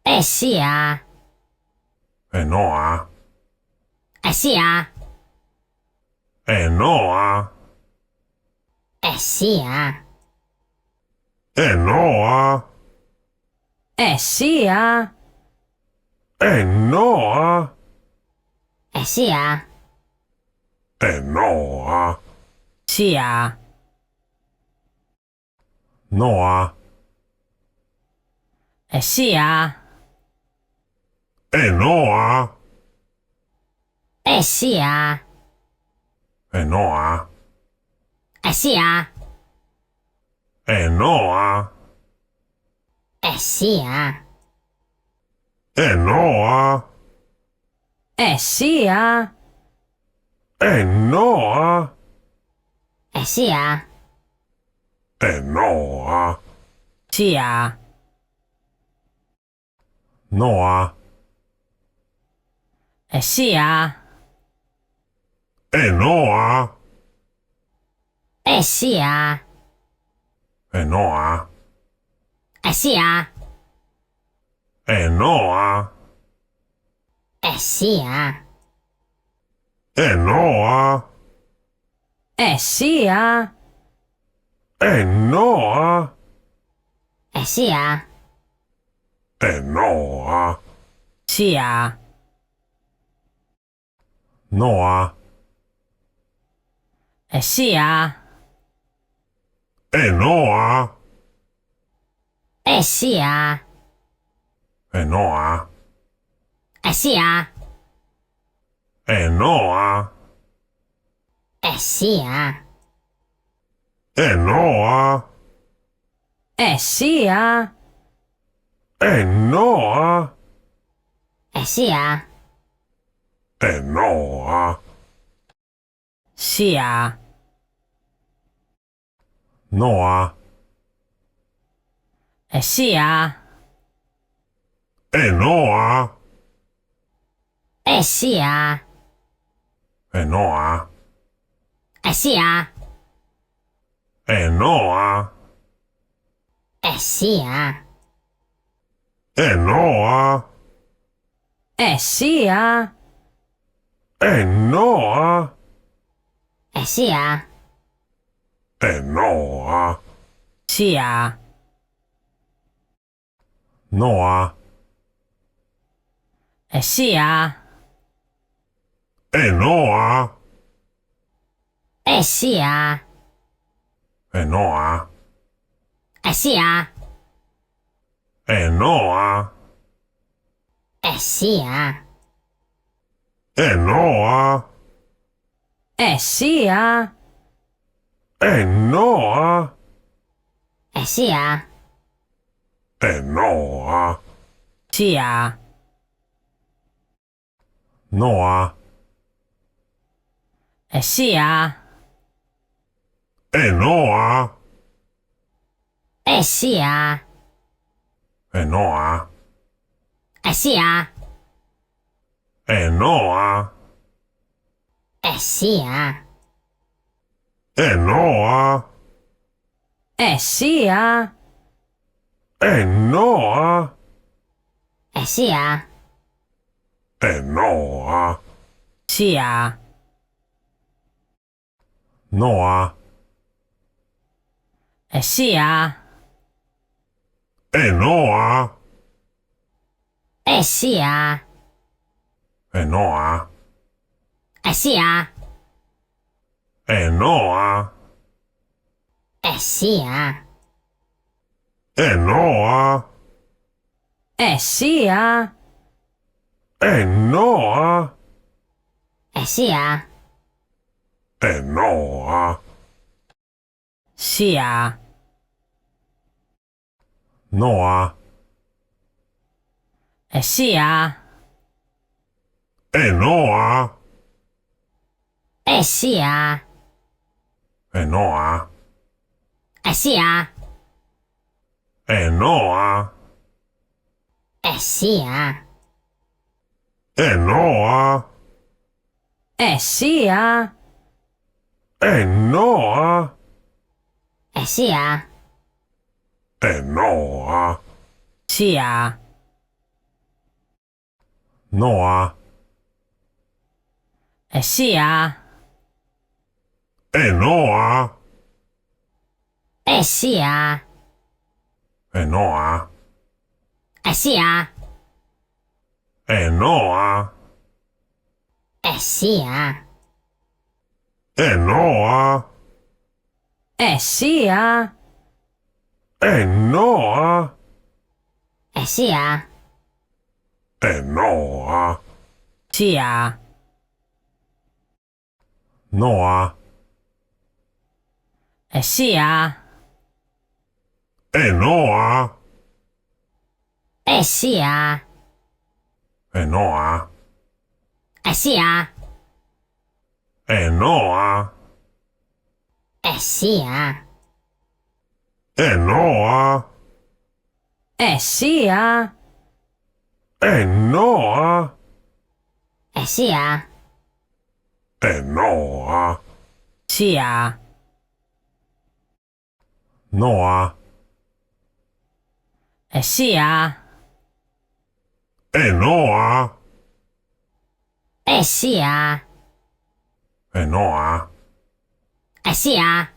Esia. Enoa. Esia. Enoa. Esia. Enoa. Esia. Enoa. Esia. Enoa. Sia. Noa. Esia. Enoa. Esia. Enoa. Esia. Enoa. Esia. Enoa. Esia. Enoa. Esia. Enoa. Sia. Noa. Esia. Enoa. Esia. Enoa. Esia. Enoa. Esia. Enoa. Esia. Enoa. Esia. Enoa. Sia. Noa. Esia. Enoa. Esia. Enoa. Esia. Enoa. Esia. Enoa. Esia. Enoa. Esia. Enoa. Sia. Noa. Esia. Enoa. Esia. Enoa. Esia. Enoa. Esia. Enoa. Esia. Enoa. Esia. Enoa. Sia. Noa. Esia. Enoa. Esia. Enoa. Esia. Enoa. Esia. Enoa. Esia. Enoa. Esia. Enoa. Sia. Noa. Esia. Enoa. Esia. Enoa. Esia. Enoa. Esia. Enoa. Esia. Enoa. Esia. Enoa. Sia. Noa. Esia. Enoa. Esia. Enoa. Esia. Enoa. Esia. Enoa. Esia. Enoa. Esia. Enoa. Sia. Noa. Esia. Enoa. Esia. Enoa. Esia. Enoa. Esia. Enoa. Esia. Enoa. Esia. Enoa. Sia. Noa. Esia. Enoa. Esia. Enoa. Esia. Enoa. Esia. Enoa. Esia. Enoa. Esia. Enoa. Sia. Noa. Esia. Enoa. Esia. Enoa. Esia. Enoa. Esia. Enoa. Esia. Enoa. Esia. Enoa. Sia. Noa. Esia. Enoa. Esia. Enoa. Esia.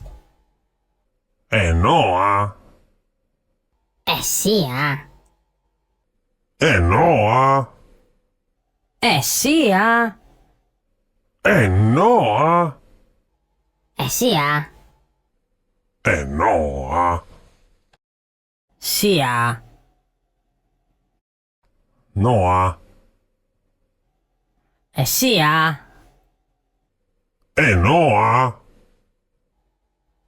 Enoa. Esia. Enoa. Esia. Enoa. Esia. Enoa. Sia. Noa. Esia. Enoa.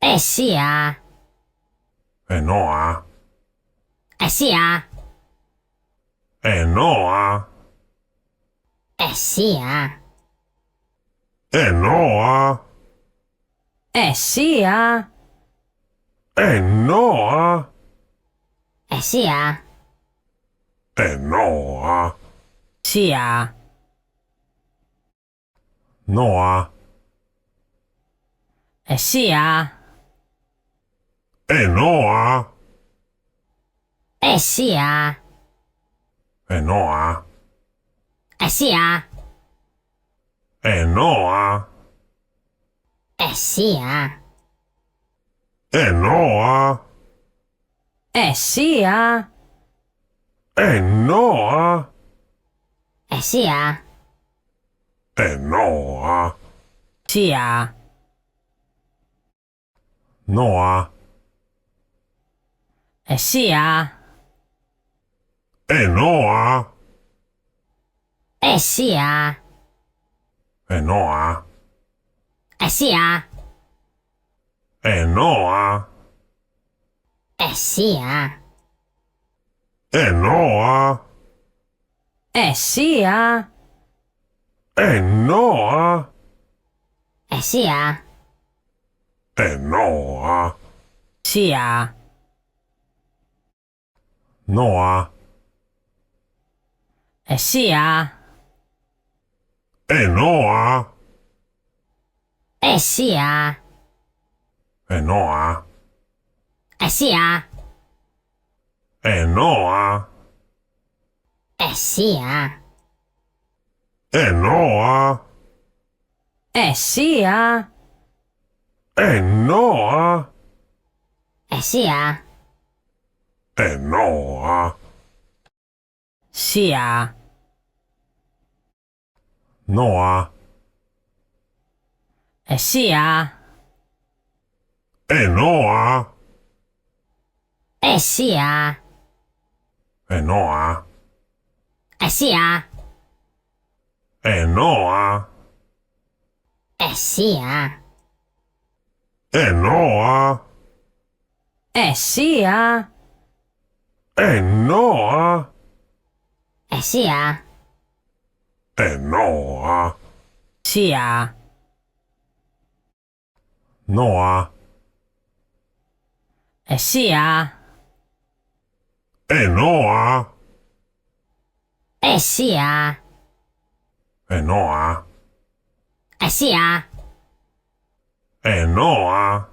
Esia. Enoa. Esia. Enoa. Esia. Enoa. Esia. Enoa. Esia. Enoa. Sia. Noa. Esia. Enoa. Esia. Enoa. Esia. Enoa. Esia. Enoa. Esia. Enoa. Esia. Enoa. Sia. Noa. Esia. Enoa. Esia. Enoa. Esia. Enoa. Esia. Enoa. Esia. Enoa. Esia. Enoa. Sia. Noa. Esia. Enoa. Esia. Enoa. Esia. Enoa. Esia. Enoa. Esia. Enoa. Esia. Enoa. Sia. Noa. Esia. Enoa. Esia. Enoa. Esia. Enoa. Esia. Enoa. Esia. Enoa. Esia. Enoa. Sia. Noa. Esia. Enoa. Esia. Enoa. Esia. Enoa.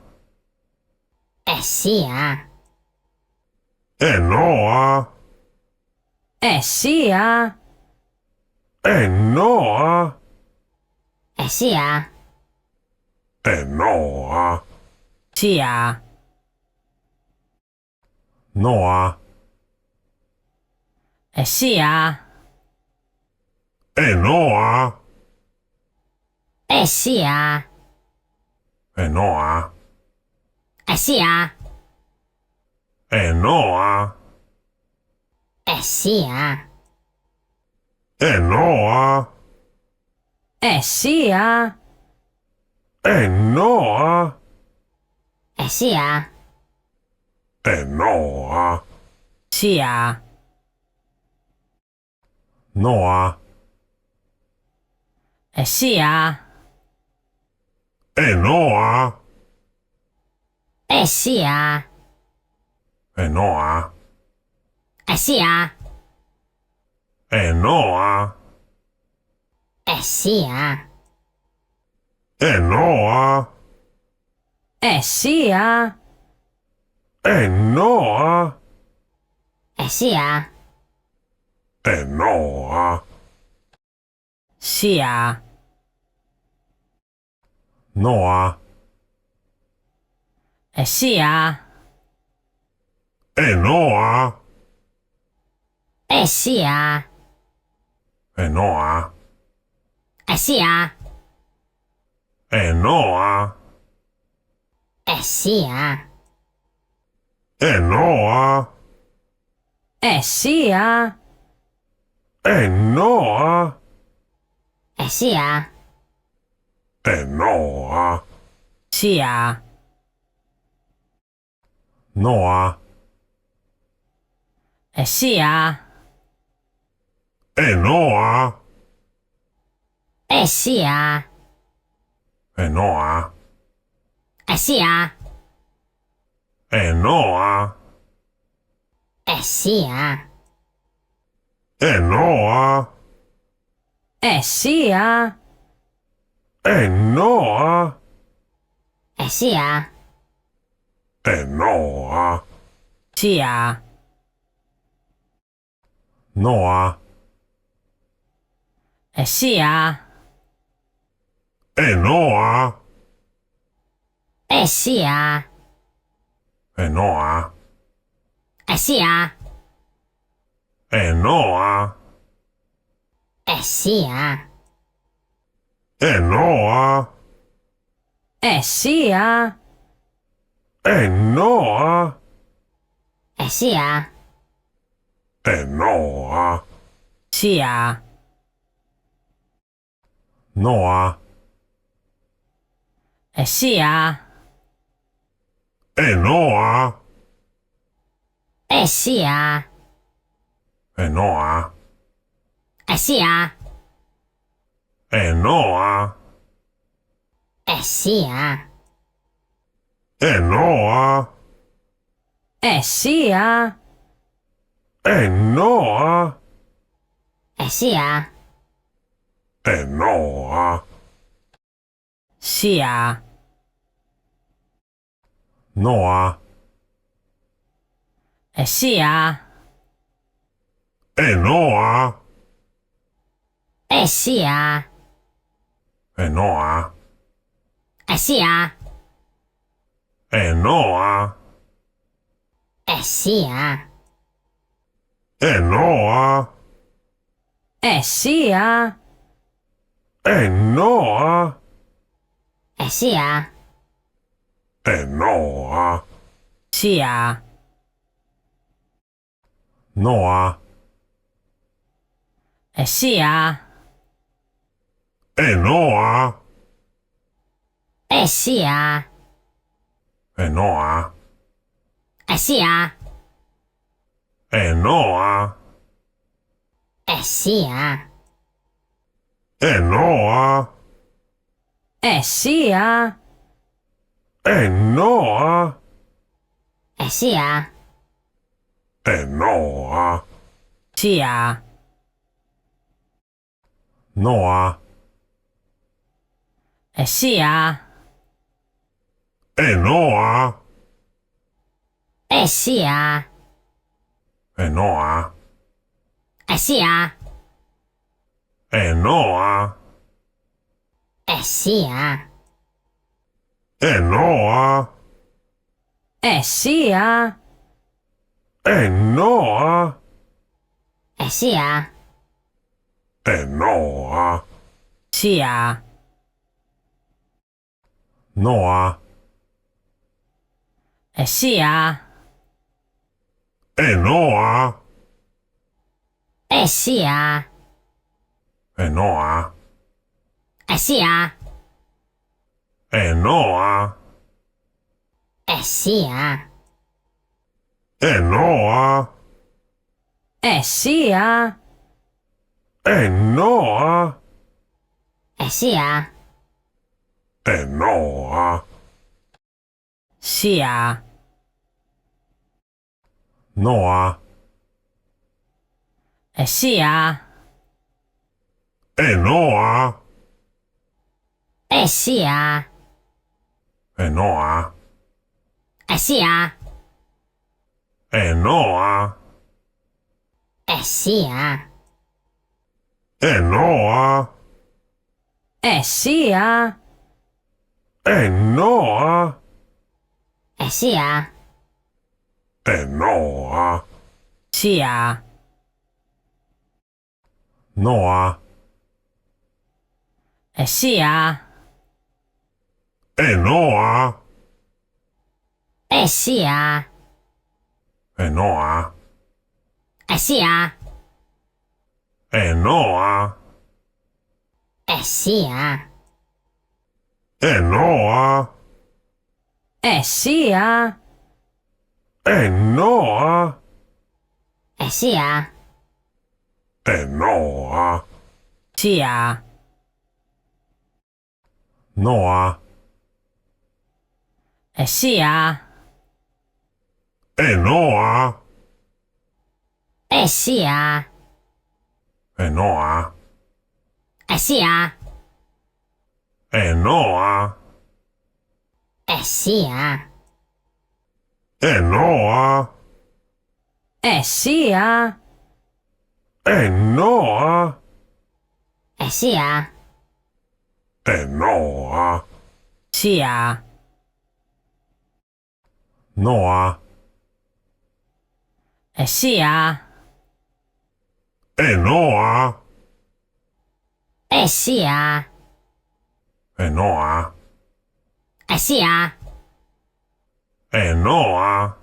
Esia. Enoa. Esia. Enoa. Esia. Enoa. Sia. Noa. Esia. Enoa. Esia. Enoa. Esia. Enoa. Esia. Enoa. Esia. Enoa. Esia. Enoa. Sia. Noa. Esia. Enoa. Esia. Enoa. Esia. Enoa. Esia. Enoa. Esia. Enoa. Esia. Enoa. Sia. Noa. Esia. Enoa. Esia. Enoa. Esia. Enoa. Esia. Enoa. Esia. Enoa. Esia. Enoa. Sia. Noa. Esia. Enoa. Esia. Enoa. Esia. Enoa. Esia. Enoa. Esia. Enoa. Esia. Enoa. Sia. Noa. Esia. Enoa. Esia. Enoa. Esia. Enoa. Esia. Enoa. Esia. Enoa. Esia. Enoa. Sia. Noa. Esia. Enoa. Esia. Enoa. Esia. Enoa. Esia. Enoa. Esia. Enoa. Esia. Enoa. Sia. Noa. Esia. Enoa. Esia. Enoa. Esia. Enoa. Esia. Enoa. Esia. Enoa. Esia. Enoa. Sia. Noa. Esia. Enoa. Esia. Enoa. Esia. Enoa. Esia. Enoa. Esia. Enoa. Esia. Enoa. Sia. Noa. Esia. Enoa. Esia. Enoa. Esia. Enoa. Esia. Enoa. Esia. Enoa. Esia. Enoa. Sia. Noa. Esia. Enoa. Esia. Enoa. Esia. Enoa. Esia. Enoa. Esia. Enoa. Esia. Enoa. Sia. Noa. Esia. Enoa. Esia. Enoa. Esia. Enoa. Esia. Enoa. Esia. Enoa. Esia. Enoa. Sia. Noa. Esia. Enoa. Esia. Enoa. Esia. Enoa. Esia. Enoa. Esia. Enoa. Esia. Enoa. Sia. Noa. Esia. Enoa. Esia. Enoa. Esia. Enoa. Esia. Enoa. Esia. Enoa. Esia. Enoa. Sia. Noa. Esia. Enoa. Esia. Enoa. Esia. Enoa.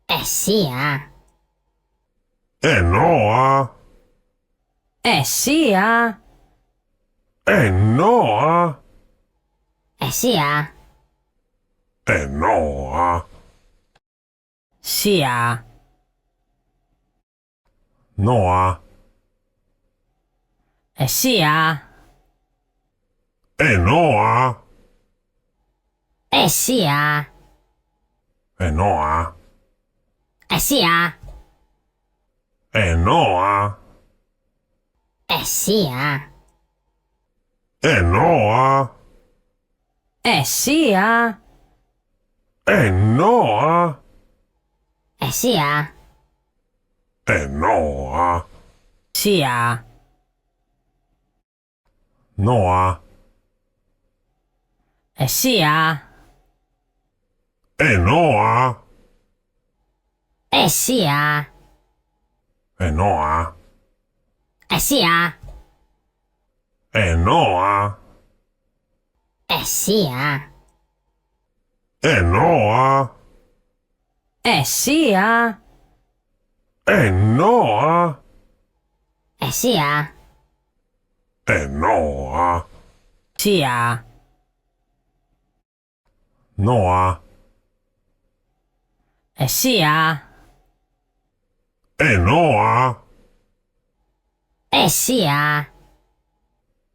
Esia. Enoa. Esia. Enoa. Esia. Enoa. Sia. Noa. Esia. Enoa. Esia. Enoa. Esia. Enoa. Esia. Enoa. Esia. Enoa. Esia. Enoa. Sia. Noa. Esia. Enoa. Esia. Enoa. Esia. Enoa. Esia. Enoa. Esia. Enoa. Esia. Enoa. Sia. Noa. Esia. Enoa. Esia.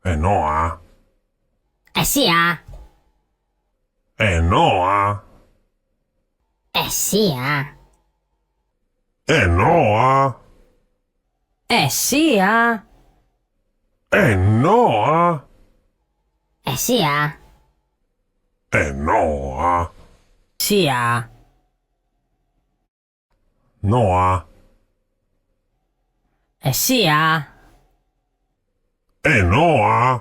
Enoa. Esia. Enoa. Esia. Enoa. Esia. Enoa. Esia. Enoa. Sia. Noa. Esia. Enoa.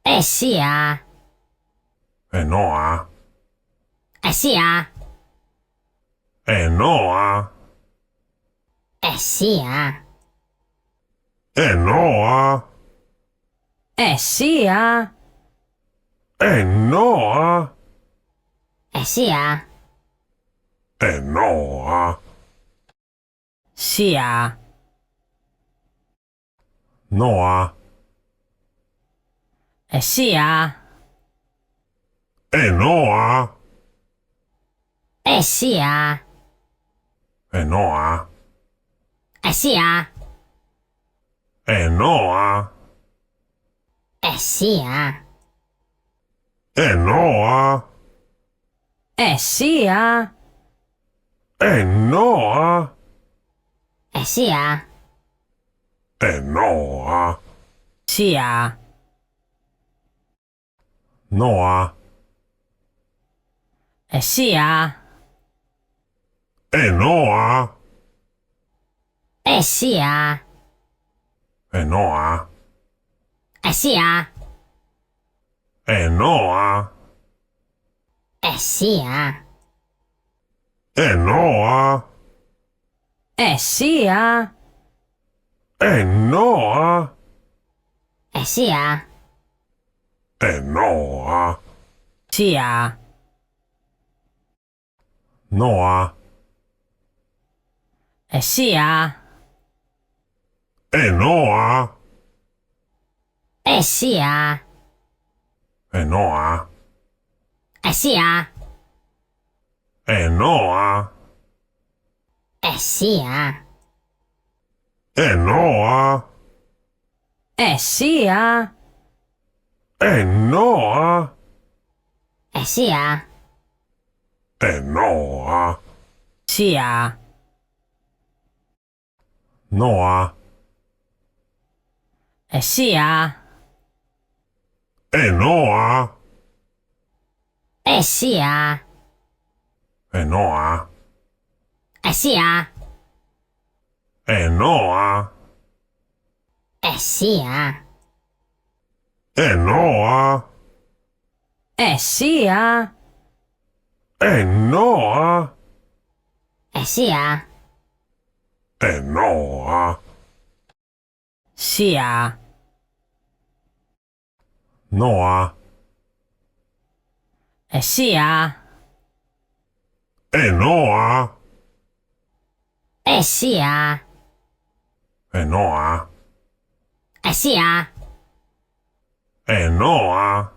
Esia. Enoa. Esia. Enoa. Esia. Enoa. Esia. Enoa. Esia. Enoa. Sia. Noa. Esia. Enoa. Esia. Enoa. Esia. Enoa. Esia. Enoa. Esia. Enoa. Esia. Enoa. Sia. Noa. Esia. Enoa. Esia. Enoa. Esia. Enoa. Esia. Enoa. Esia. Enoa. Esia. Enoa. Sia. Noa. Esia. Enoa. Esia. Enoa. Esia. Enoa. Esia. Enoa. Esia. Enoa. Esia. Enoa. Sia. Noa. Esia. Enoa. Esia. Enoa. Esia. Enoa. Esia. Enoa. Esia. Enoa. Esia. Enoa. Sia. Noa. Esia. Enoa. Esia. Enoa. Esia. Enoa.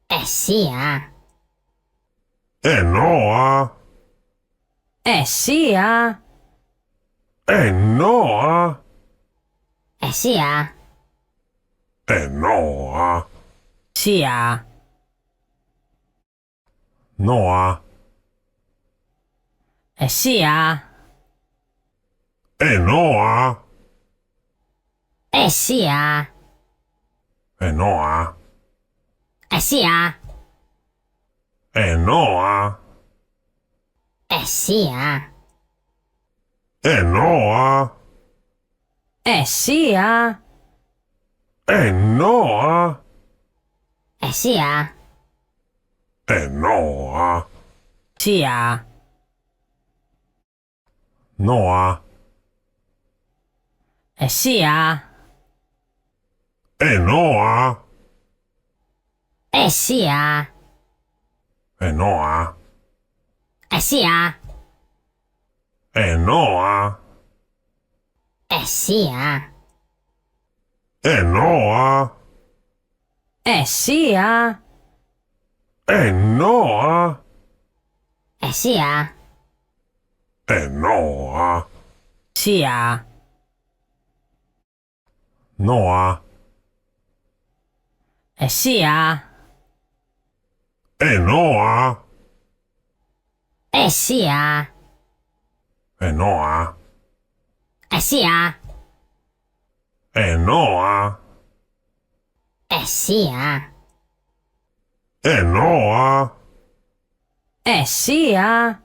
Esia. Enoa. Esia. Enoa. Esia. Enoa. Sia. Noa. Esia. Enoa. Esia. Enoa. Esia. Enoa. Esia. Enoa. Esia. Enoa. Esia. Enoa. Sia. Noa. Esia. Enoa. Esia. Enoa. Esia. Enoa. Esia. Enoa. Esia. Enoa. Esia. Enoa. Sia. Noa. Esia. Enoa. Esia. Enoa. Esia. Enoa. Esia. Enoa. Esia.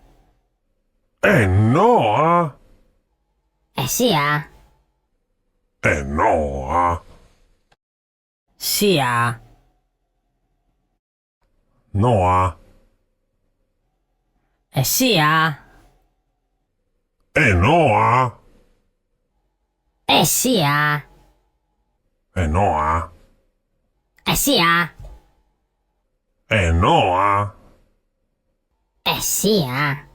Enoa. Esia. Enoa. Sia. Noa. Esia. Enoa. Esia. Enoa. Esia. Enoa. Esia.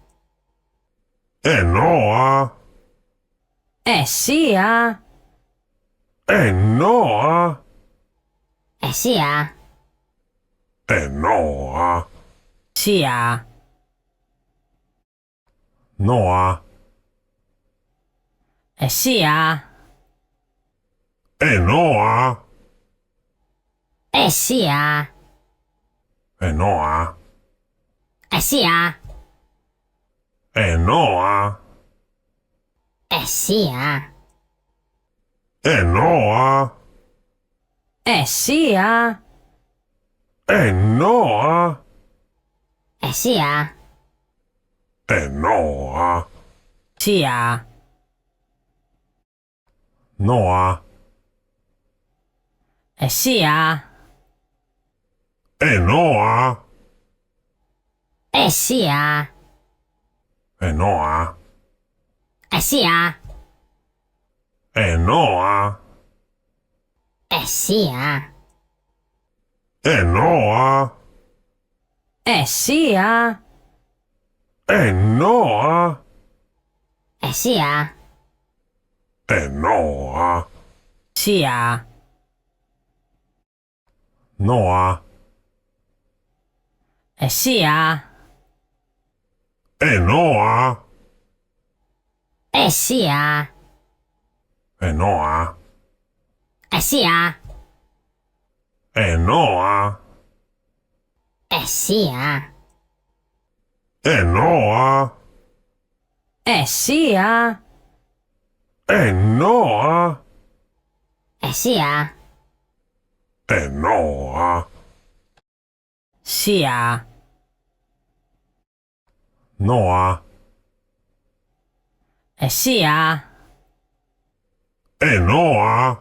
Enoa. Esia. Enoa. Esia. Enoa. Sia. Noa. Esia. Enoa. Esia. Enoa. Esia. Enoa. Esia. Enoa. Esia. Enoa. Esia. Enoa. Sia. Noa. Esia. Enoa. Esia. Enoa. Esia. Enoa. Esia. Enoa. Esia. Enoa. Esia. Enoa. Sia. Noa. Esia. Enoa. Esia. Enoa. Esia. Enoa. Esia. Enoa. Esia. Enoa. Esia. Enoa. Sia. Noa. Esia. Enoa.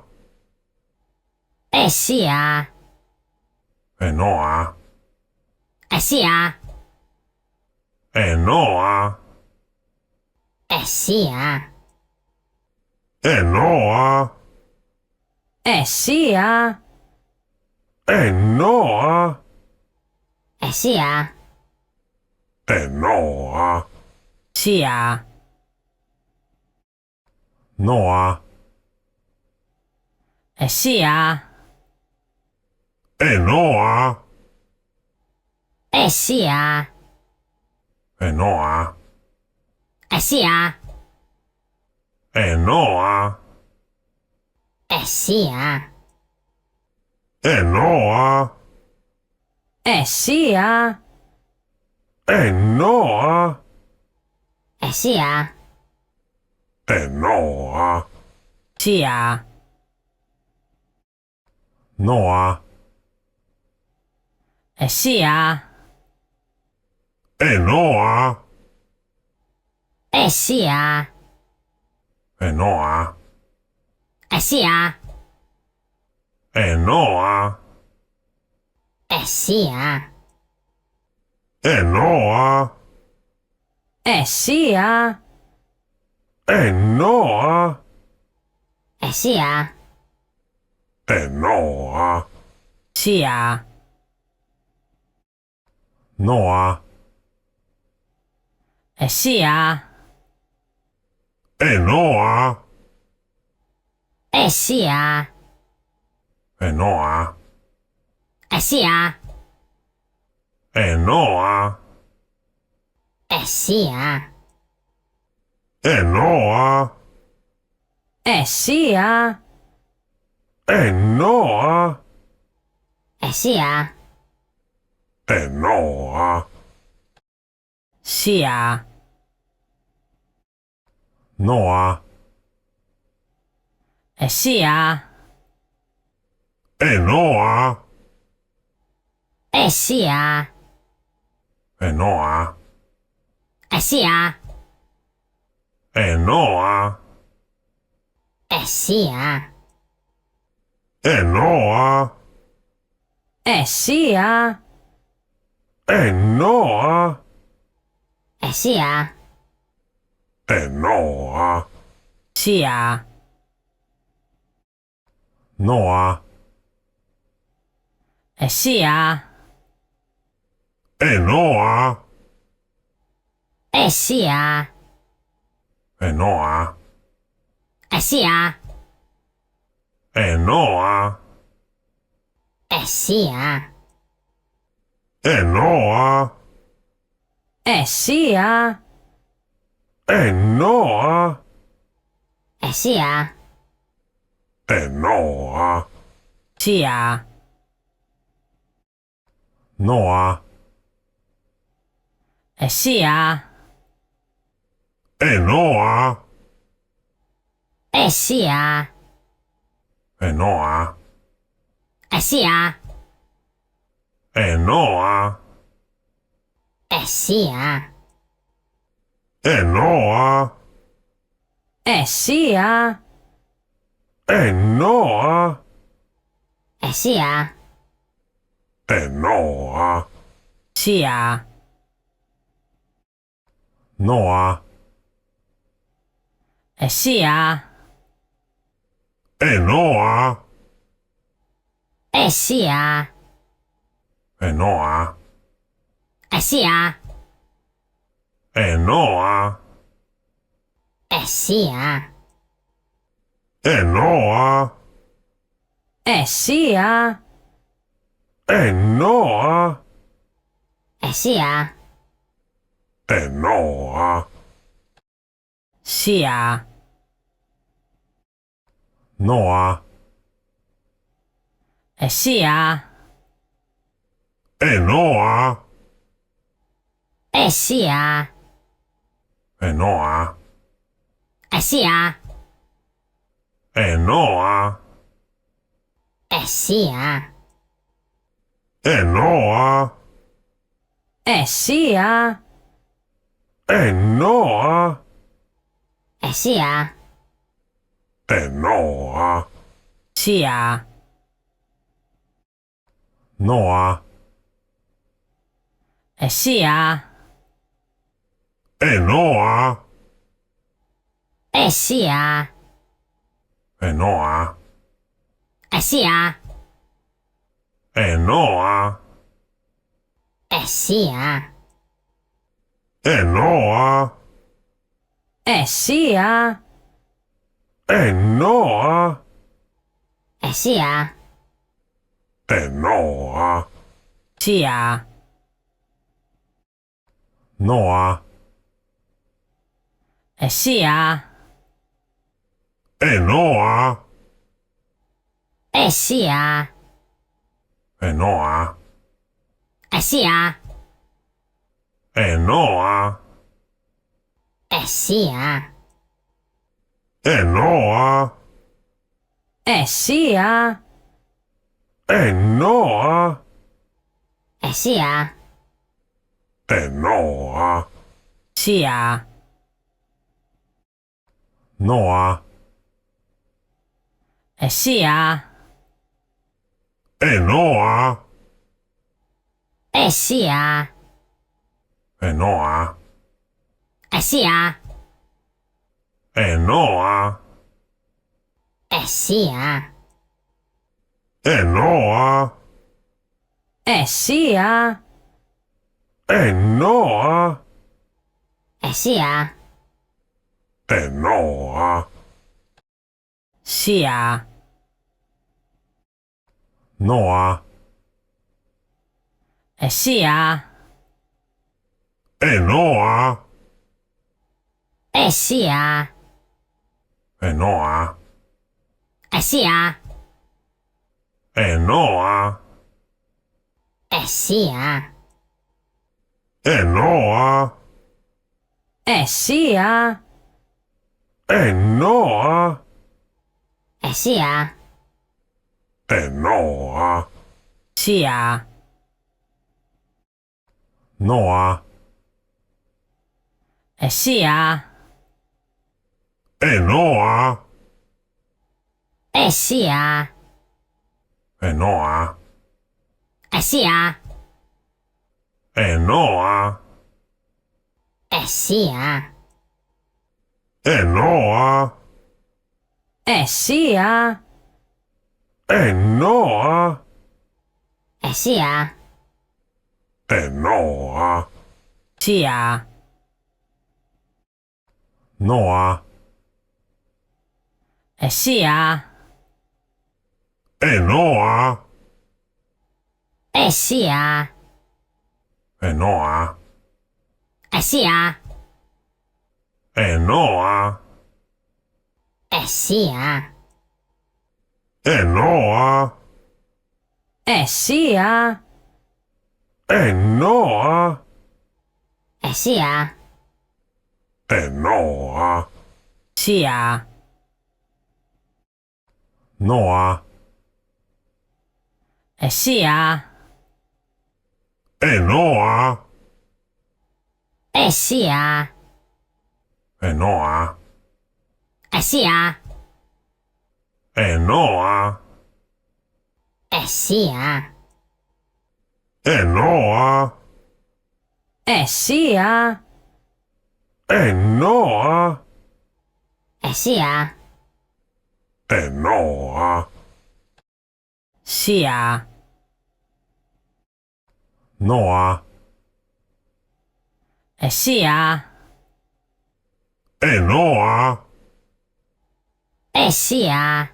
Esia. Enoa. Esia. Enoa. Esia. Enoa. Esia. Enoa. Esia. Enoa. Sia. Noa. Esia. Enoa. Esia. Enoa. Esia. Enoa. Esia. Enoa. Esia. Enoa. Esia. Enoa. Sia. Noa. Esia. Enoa. Esia. Enoa. Esia. Enoa. Esia. Enoa. Esia. Enoa. Esia. Enoa. Sia. Noa. Esia. Enoa. Esia. Enoa. Esia. Enoa. Esia. Enoa. Esia. Enoa. Esia. Enoa. Sia. Noa. Esia. Enoa. Esia. Enoa. Esia. Enoa. Esia. Enoa. Esia. Enoa. Esia. Enoa. Sia. Noa. Esia. Enoa. Esia. Enoa. Esia. Enoa. Esia. Enoa. Esia. Enoa. Esia. Enoa. Sia. Noa. Esia. Enoa. Esia. Enoa. Esia. Enoa. Esia. Enoa. Esia. Enoa. Esia. Enoa. Sia. Noa. Esia. Enoa. Esia. Enoa. Esia. Enoa. Esia. Enoa. Esia. Enoa. Esia. Enoa. Sia. Noa. Esia. Enoa. Esia. Enoa. Esia. Enoa. Esia. Enoa. Esia. Enoa. Esia. Enoa. Sia. Noa. Esia. Enoa. Esia. Enoa. Esia. Enoa. Esia. Enoa. Esia. Enoa. Esia. Enoa. Sia. Noa. Esia. Enoa. Esia. Enoa. Esia. Enoa. Esia. Enoa. Esia. Enoa. Esia. Enoa. Sia. Noa. Esia. Enoa. Esia. Enoa. Esia. Enoa. Esia. Enoa. Esia. Enoa. Esia. Enoa. Sia. Noa. Esia. Enoa. Esia. Enoa. Esia. Enoa. Esia. Enoa. Esia. Enoa. Esia. Enoa. Sia. Noa. Esia. Enoa. Esia. Enoa. Esia. Enoa. Esia. Enoa. Esia. Enoa. Esia. Enoa. Sia. Noa. Esia. Enoa. Esia. Enoa. Esia. Enoa. Esia. Enoa. Esia. Enoa. Esia. Enoa. Sia. Noa. Esia. Enoa. Esia. Enoa. Esia. Enoa. Esia. Enoa. Esia. Enoa. Esia. Enoa. Sia. Noa. Esia. Enoa. Esia.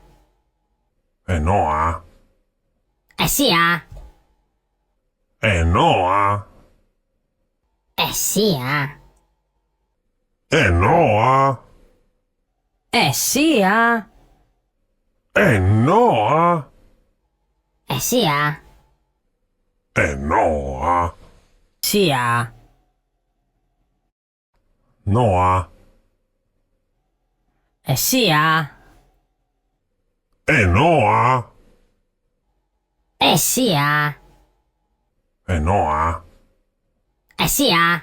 Enoa. Esia. Enoa. Esia. Enoa. Esia. Enoa. Esia. Enoa. Sia. Noa. Esia. Enoa. Esia. Enoa. Esia.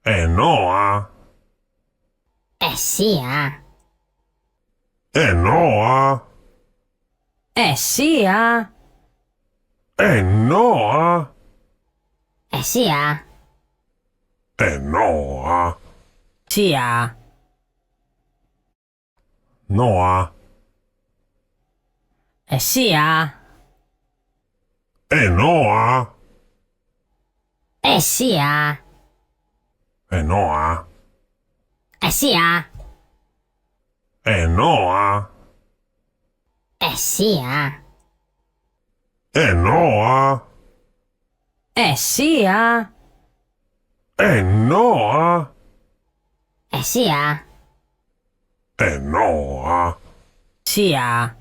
Enoa. Esia. Enoa. Esia. Enoa. Esia. Enoa. Sia. Noa. Esia. Enoa. Esia. Enoa. Esia. Enoa. Esia. Enoa. Esia. Enoa. Esia. Enoa. Sia.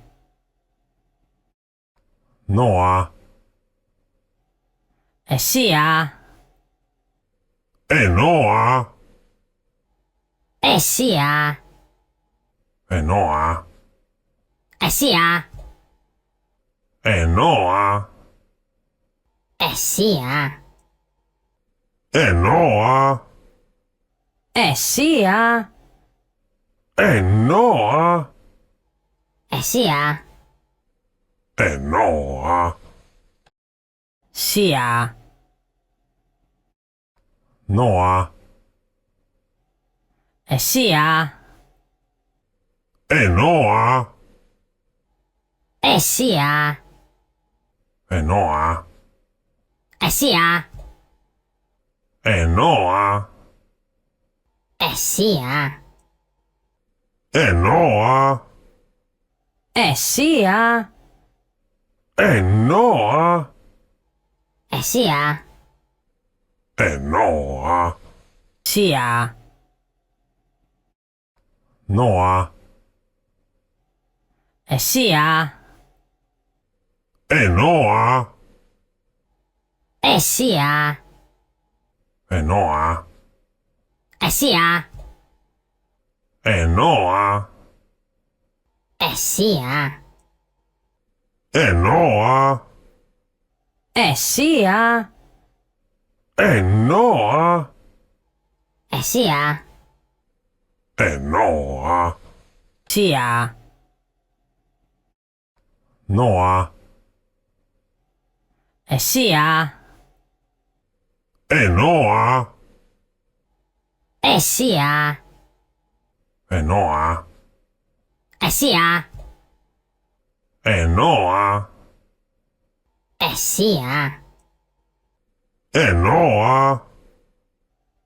Noa. Esia. Enoa. Esia. Enoa. Esia. Enoa. Esia. Enoa. Esia. Enoa. Esia. Enoa. Sia. Noa. Esia. Enoa. Esia. Enoa. Esia. Enoa. Esia. Enoa. Esia. Enoa. Esia. Enoa. Sia. Noa. Esia. Enoa. Esia. Enoa. Esia. Enoa. Esia. Enoa. Esia. Enoa. Esia. Enoa. Sia. Noa. Esia. Enoa. Esia. Enoa. Esia. Enoa. Esia. Enoa.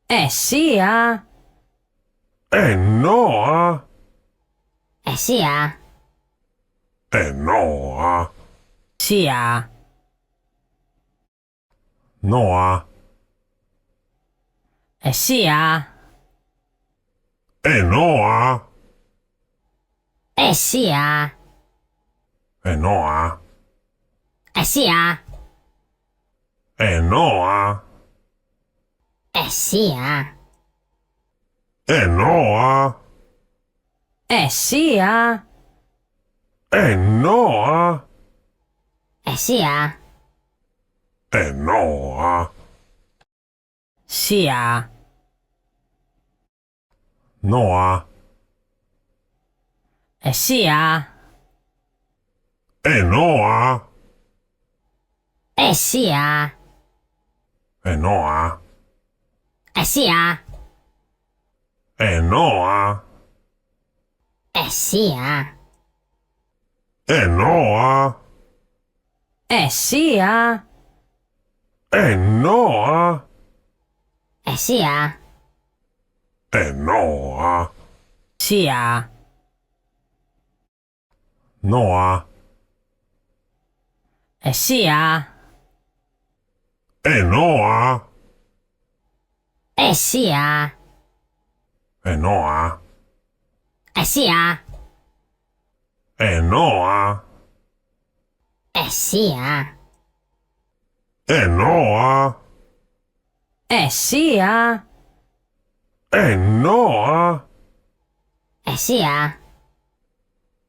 Esia. Enoa. Esia. Enoa. Sia. Noa. Esia. Enoa. Esia. Enoa. Esia. Enoa. Esia. Enoa. Esia. Enoa. Esia. Enoa. Sia. Noa. Esia. Enoa. Esia. Enoa. Esia. Enoa. Esia. Enoa. Esia. Enoa. Esia. Enoa. Sia. Noa. Esia. Enoa. Esia. Enoa. Esia. Enoa. Esia. Enoa. Esia. Enoa. Esia.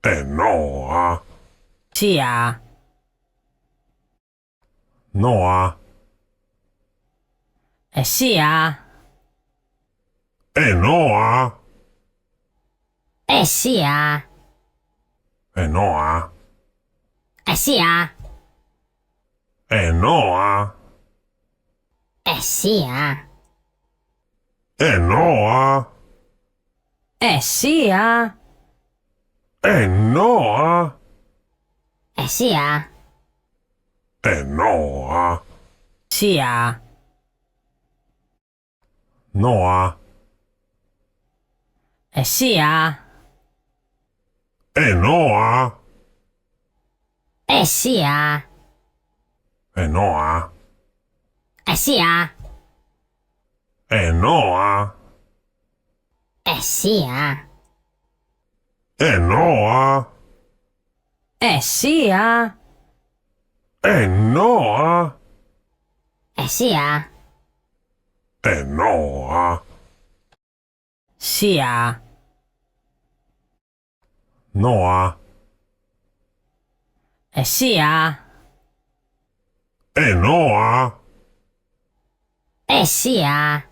Enoa. Sia. Noa. Esia. Enoa. Esia. Enoa. Esia. Enoa. Esia. Enoa. Esia. Enoa. Esia. Enoa. Sia. Noa. Esia. Enoa. Esia. Enoa. Esia. Enoa. Esia. Enoa. Esia. Enoa. Esia. Enoa. Sia. Noa. Esia. Enoa. Esia.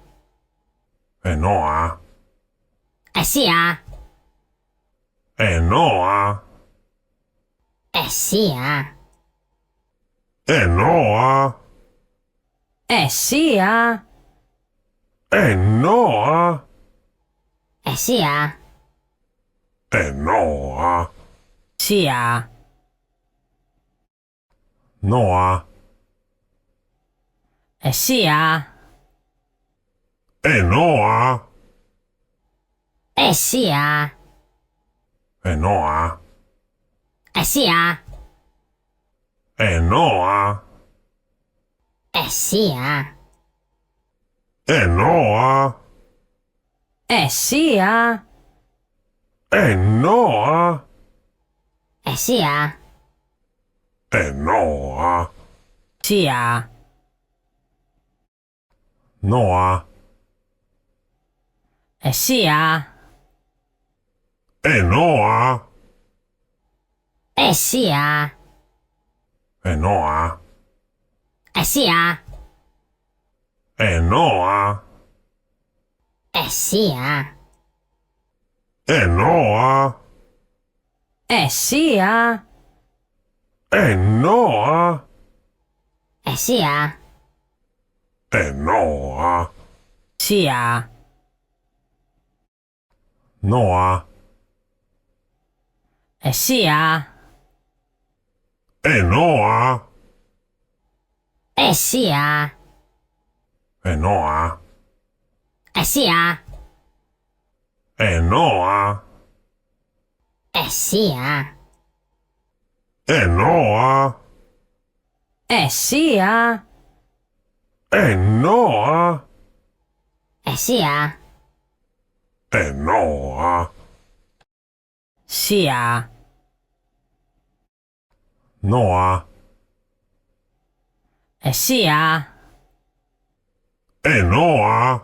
Enoa. Esia. Enoa. Esia. Enoa. Esia. Enoa. Esia. Enoa. Sia. Noa. Esia. Enoa. Esia. Enoa. Esia. Enoa. Esia. Enoa. Esia. Enoa. Esia. Enoa. Sia. Noa. Esia. Enoa. Esia. Enoa. Esia. Enoa. Esia. Enoa. Esia. Enoa. Esia. Enoa. Sia. Noa. Esia. Enoa. Esia. Enoa. Esia. Enoa. Esia. Enoa. Esia. Enoa. Esia. Enoa. Sia. Noa. Esia. Enoa.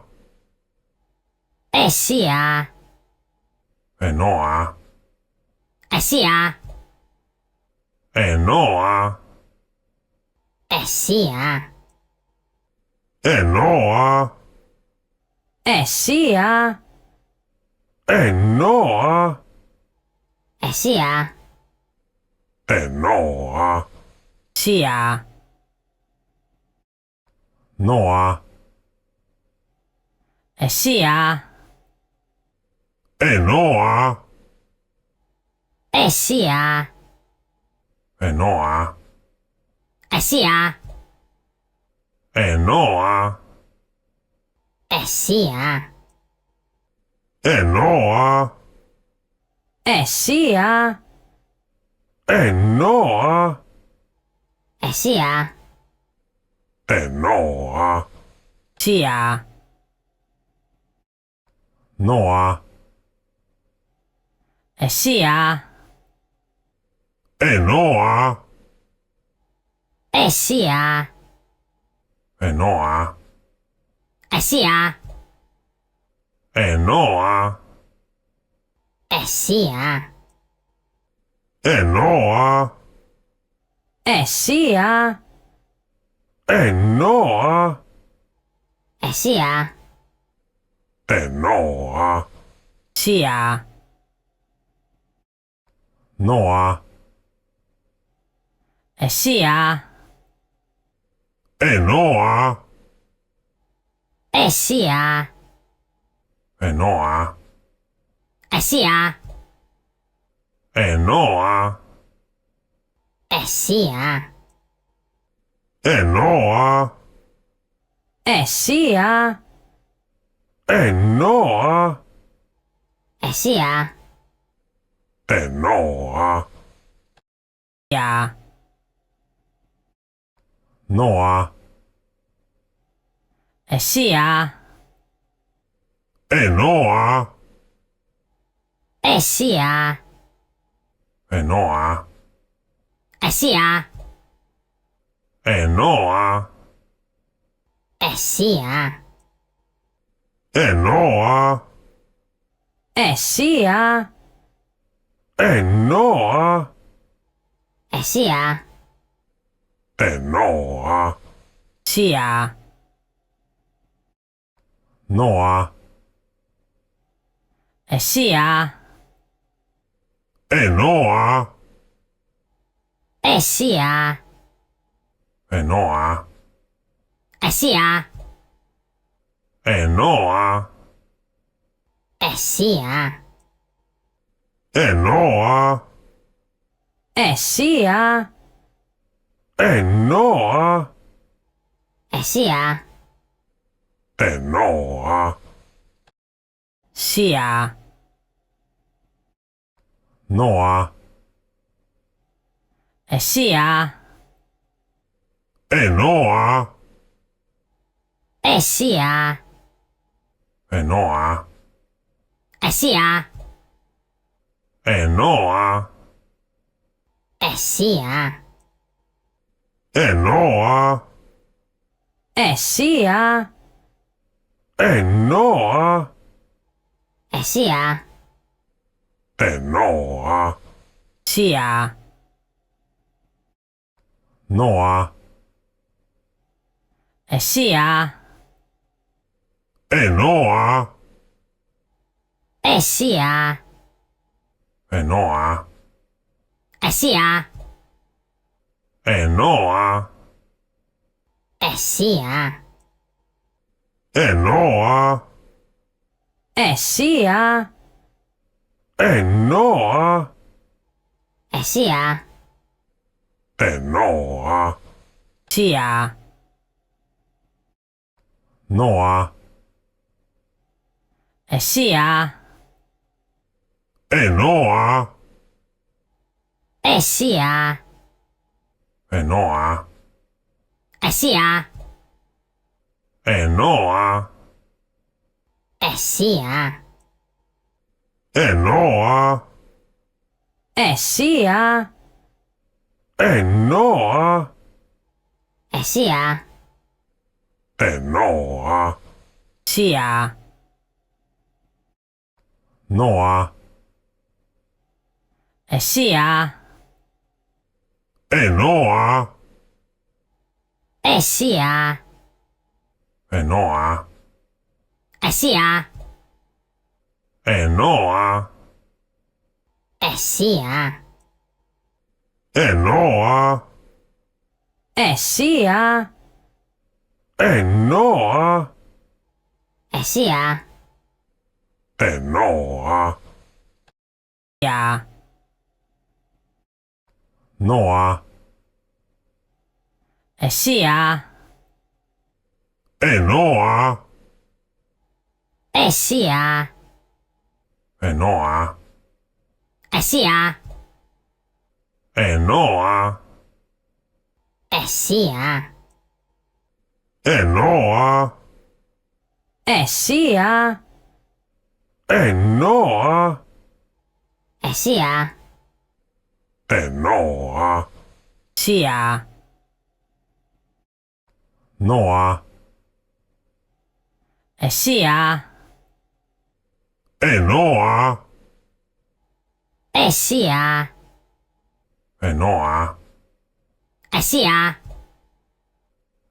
Esia. Enoa. Esia. Enoa. Esia. Enoa. Esia. Enoa. Esia. Enoa. Sia. Noa. Esia. Enoa. Esia. Enoa. Esia. Enoa. Esia. Enoa. Esia. Enoa. Esia. Enoa. Sia. Noa. Esia. Enoa. Esia. Enoa. Esia. Enoa. Esia. Enoa. Esia. Enoa. Esia. Enoa. Sia. Noa. Esia. Enoa. Esia. Enoa. Esia. Enoa. Esia. Enoa. Esia. Enoa. Esia. Enoa. Sia. Noa. Esia. Enoa. Esia. Enoa. Esia. Enoa. Esia. Enoa. Esia. Enoa. Esia. Enoa. Sia. Noa. Esia. Enoa. Esia. Enoa. Esia. Enoa. Esia. Enoa. Esia. Enoa. Esia. Enoa. Sia. Noa. Esia. Enoa. Esia. Enoa. Esia. Enoa. Esia. Enoa. Esia. Enoa. Esia. Enoa. Sia. Noa. Esia. Enoa. Esia. Enoa. Esia. Enoa. Esia. Enoa. Esia. Enoa. Esia. Enoa. Sia. Noa. Esia. Enoa. Esia. Enoa. Esia. Enoa. Esia. Enoa. Esia. Enoa. Esia. Enoa. Sia. Noa. Esia. Enoa. Esia. Enoa. Esia. Enoa. Esia. Enoa. Esia. Enoa. Esia. Enoa. Sia. Noa. Esia. Enoa. Esia. Enoa. Esia. Enoa. Esia. Enoa. Esia. Enoa. Esia. Enoa. Sia. Noa. Esia. Enoa. Esia. Enoa. Esia.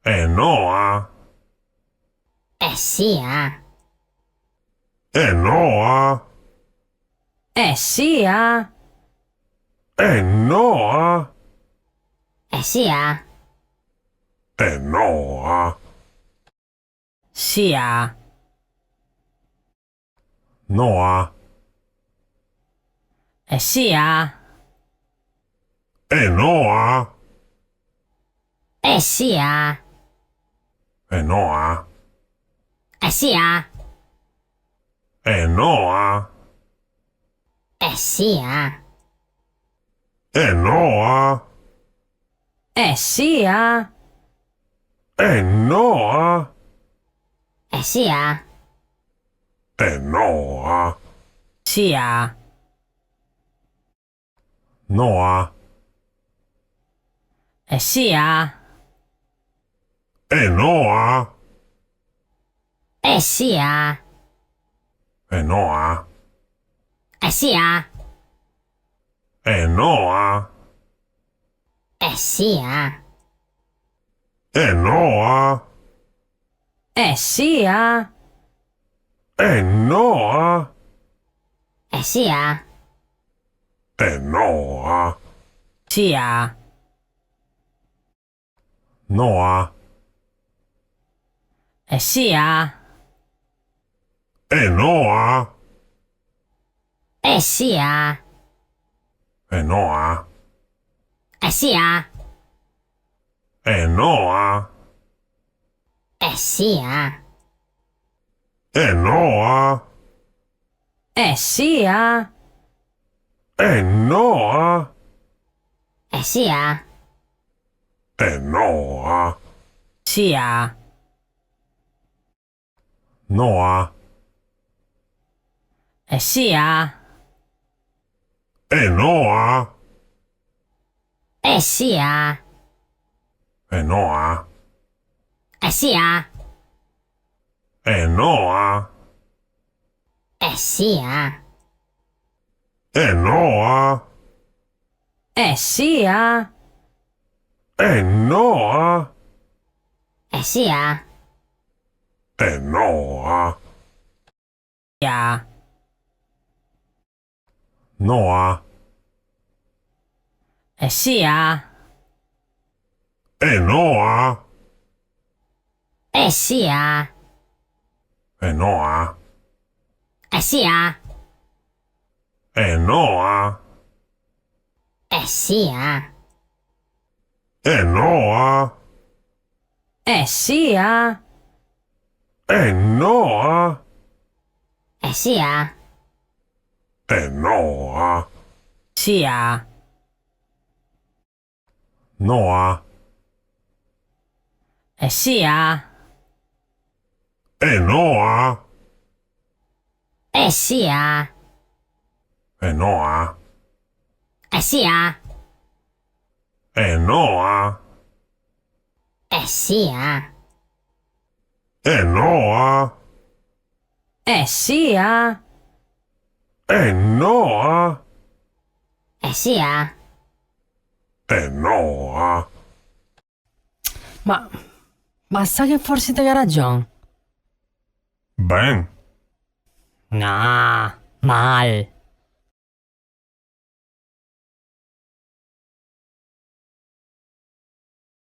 Enoa. Esia. Enoa. Esia. Enoa. Esia. Enoa. Sia. Noa. Esia. Enoa. Esia. Enoa. Esia. Enoa. Esia. Enoa. Esia. Enoa. Esia. Enoa. Sia. Noa. Esia. Enoa. Esia. Enoa. Esia. Enoa. Esia. Enoa. Esia. Enoa. Esia. Enoa. Sia. Noa. Esia. Enoa. Esia. Enoa. Esia. Enoa. Esia. Enoa. Esia. Enoa. Esia. Enoa. Sia. Noa. Esia. Enoa. Esia. Enoa. Esia. Enoa. Esia. Enoa. Esia. Enoa. Esia. Enoa. Sia. Noa. Esia. Enoa. Esia. Enoa. Esia. Enoa. Esia. Enoa. Esia. Enoa. Esia. Enoa. Sia. Noa. Esia. Enoa. Esia. Enoa. Esia. Enoa. Esia. Enoa. Esia. Enoa. Esia. Enoa. Ma, ma sa che forse te ragion? Ben. Na, mal.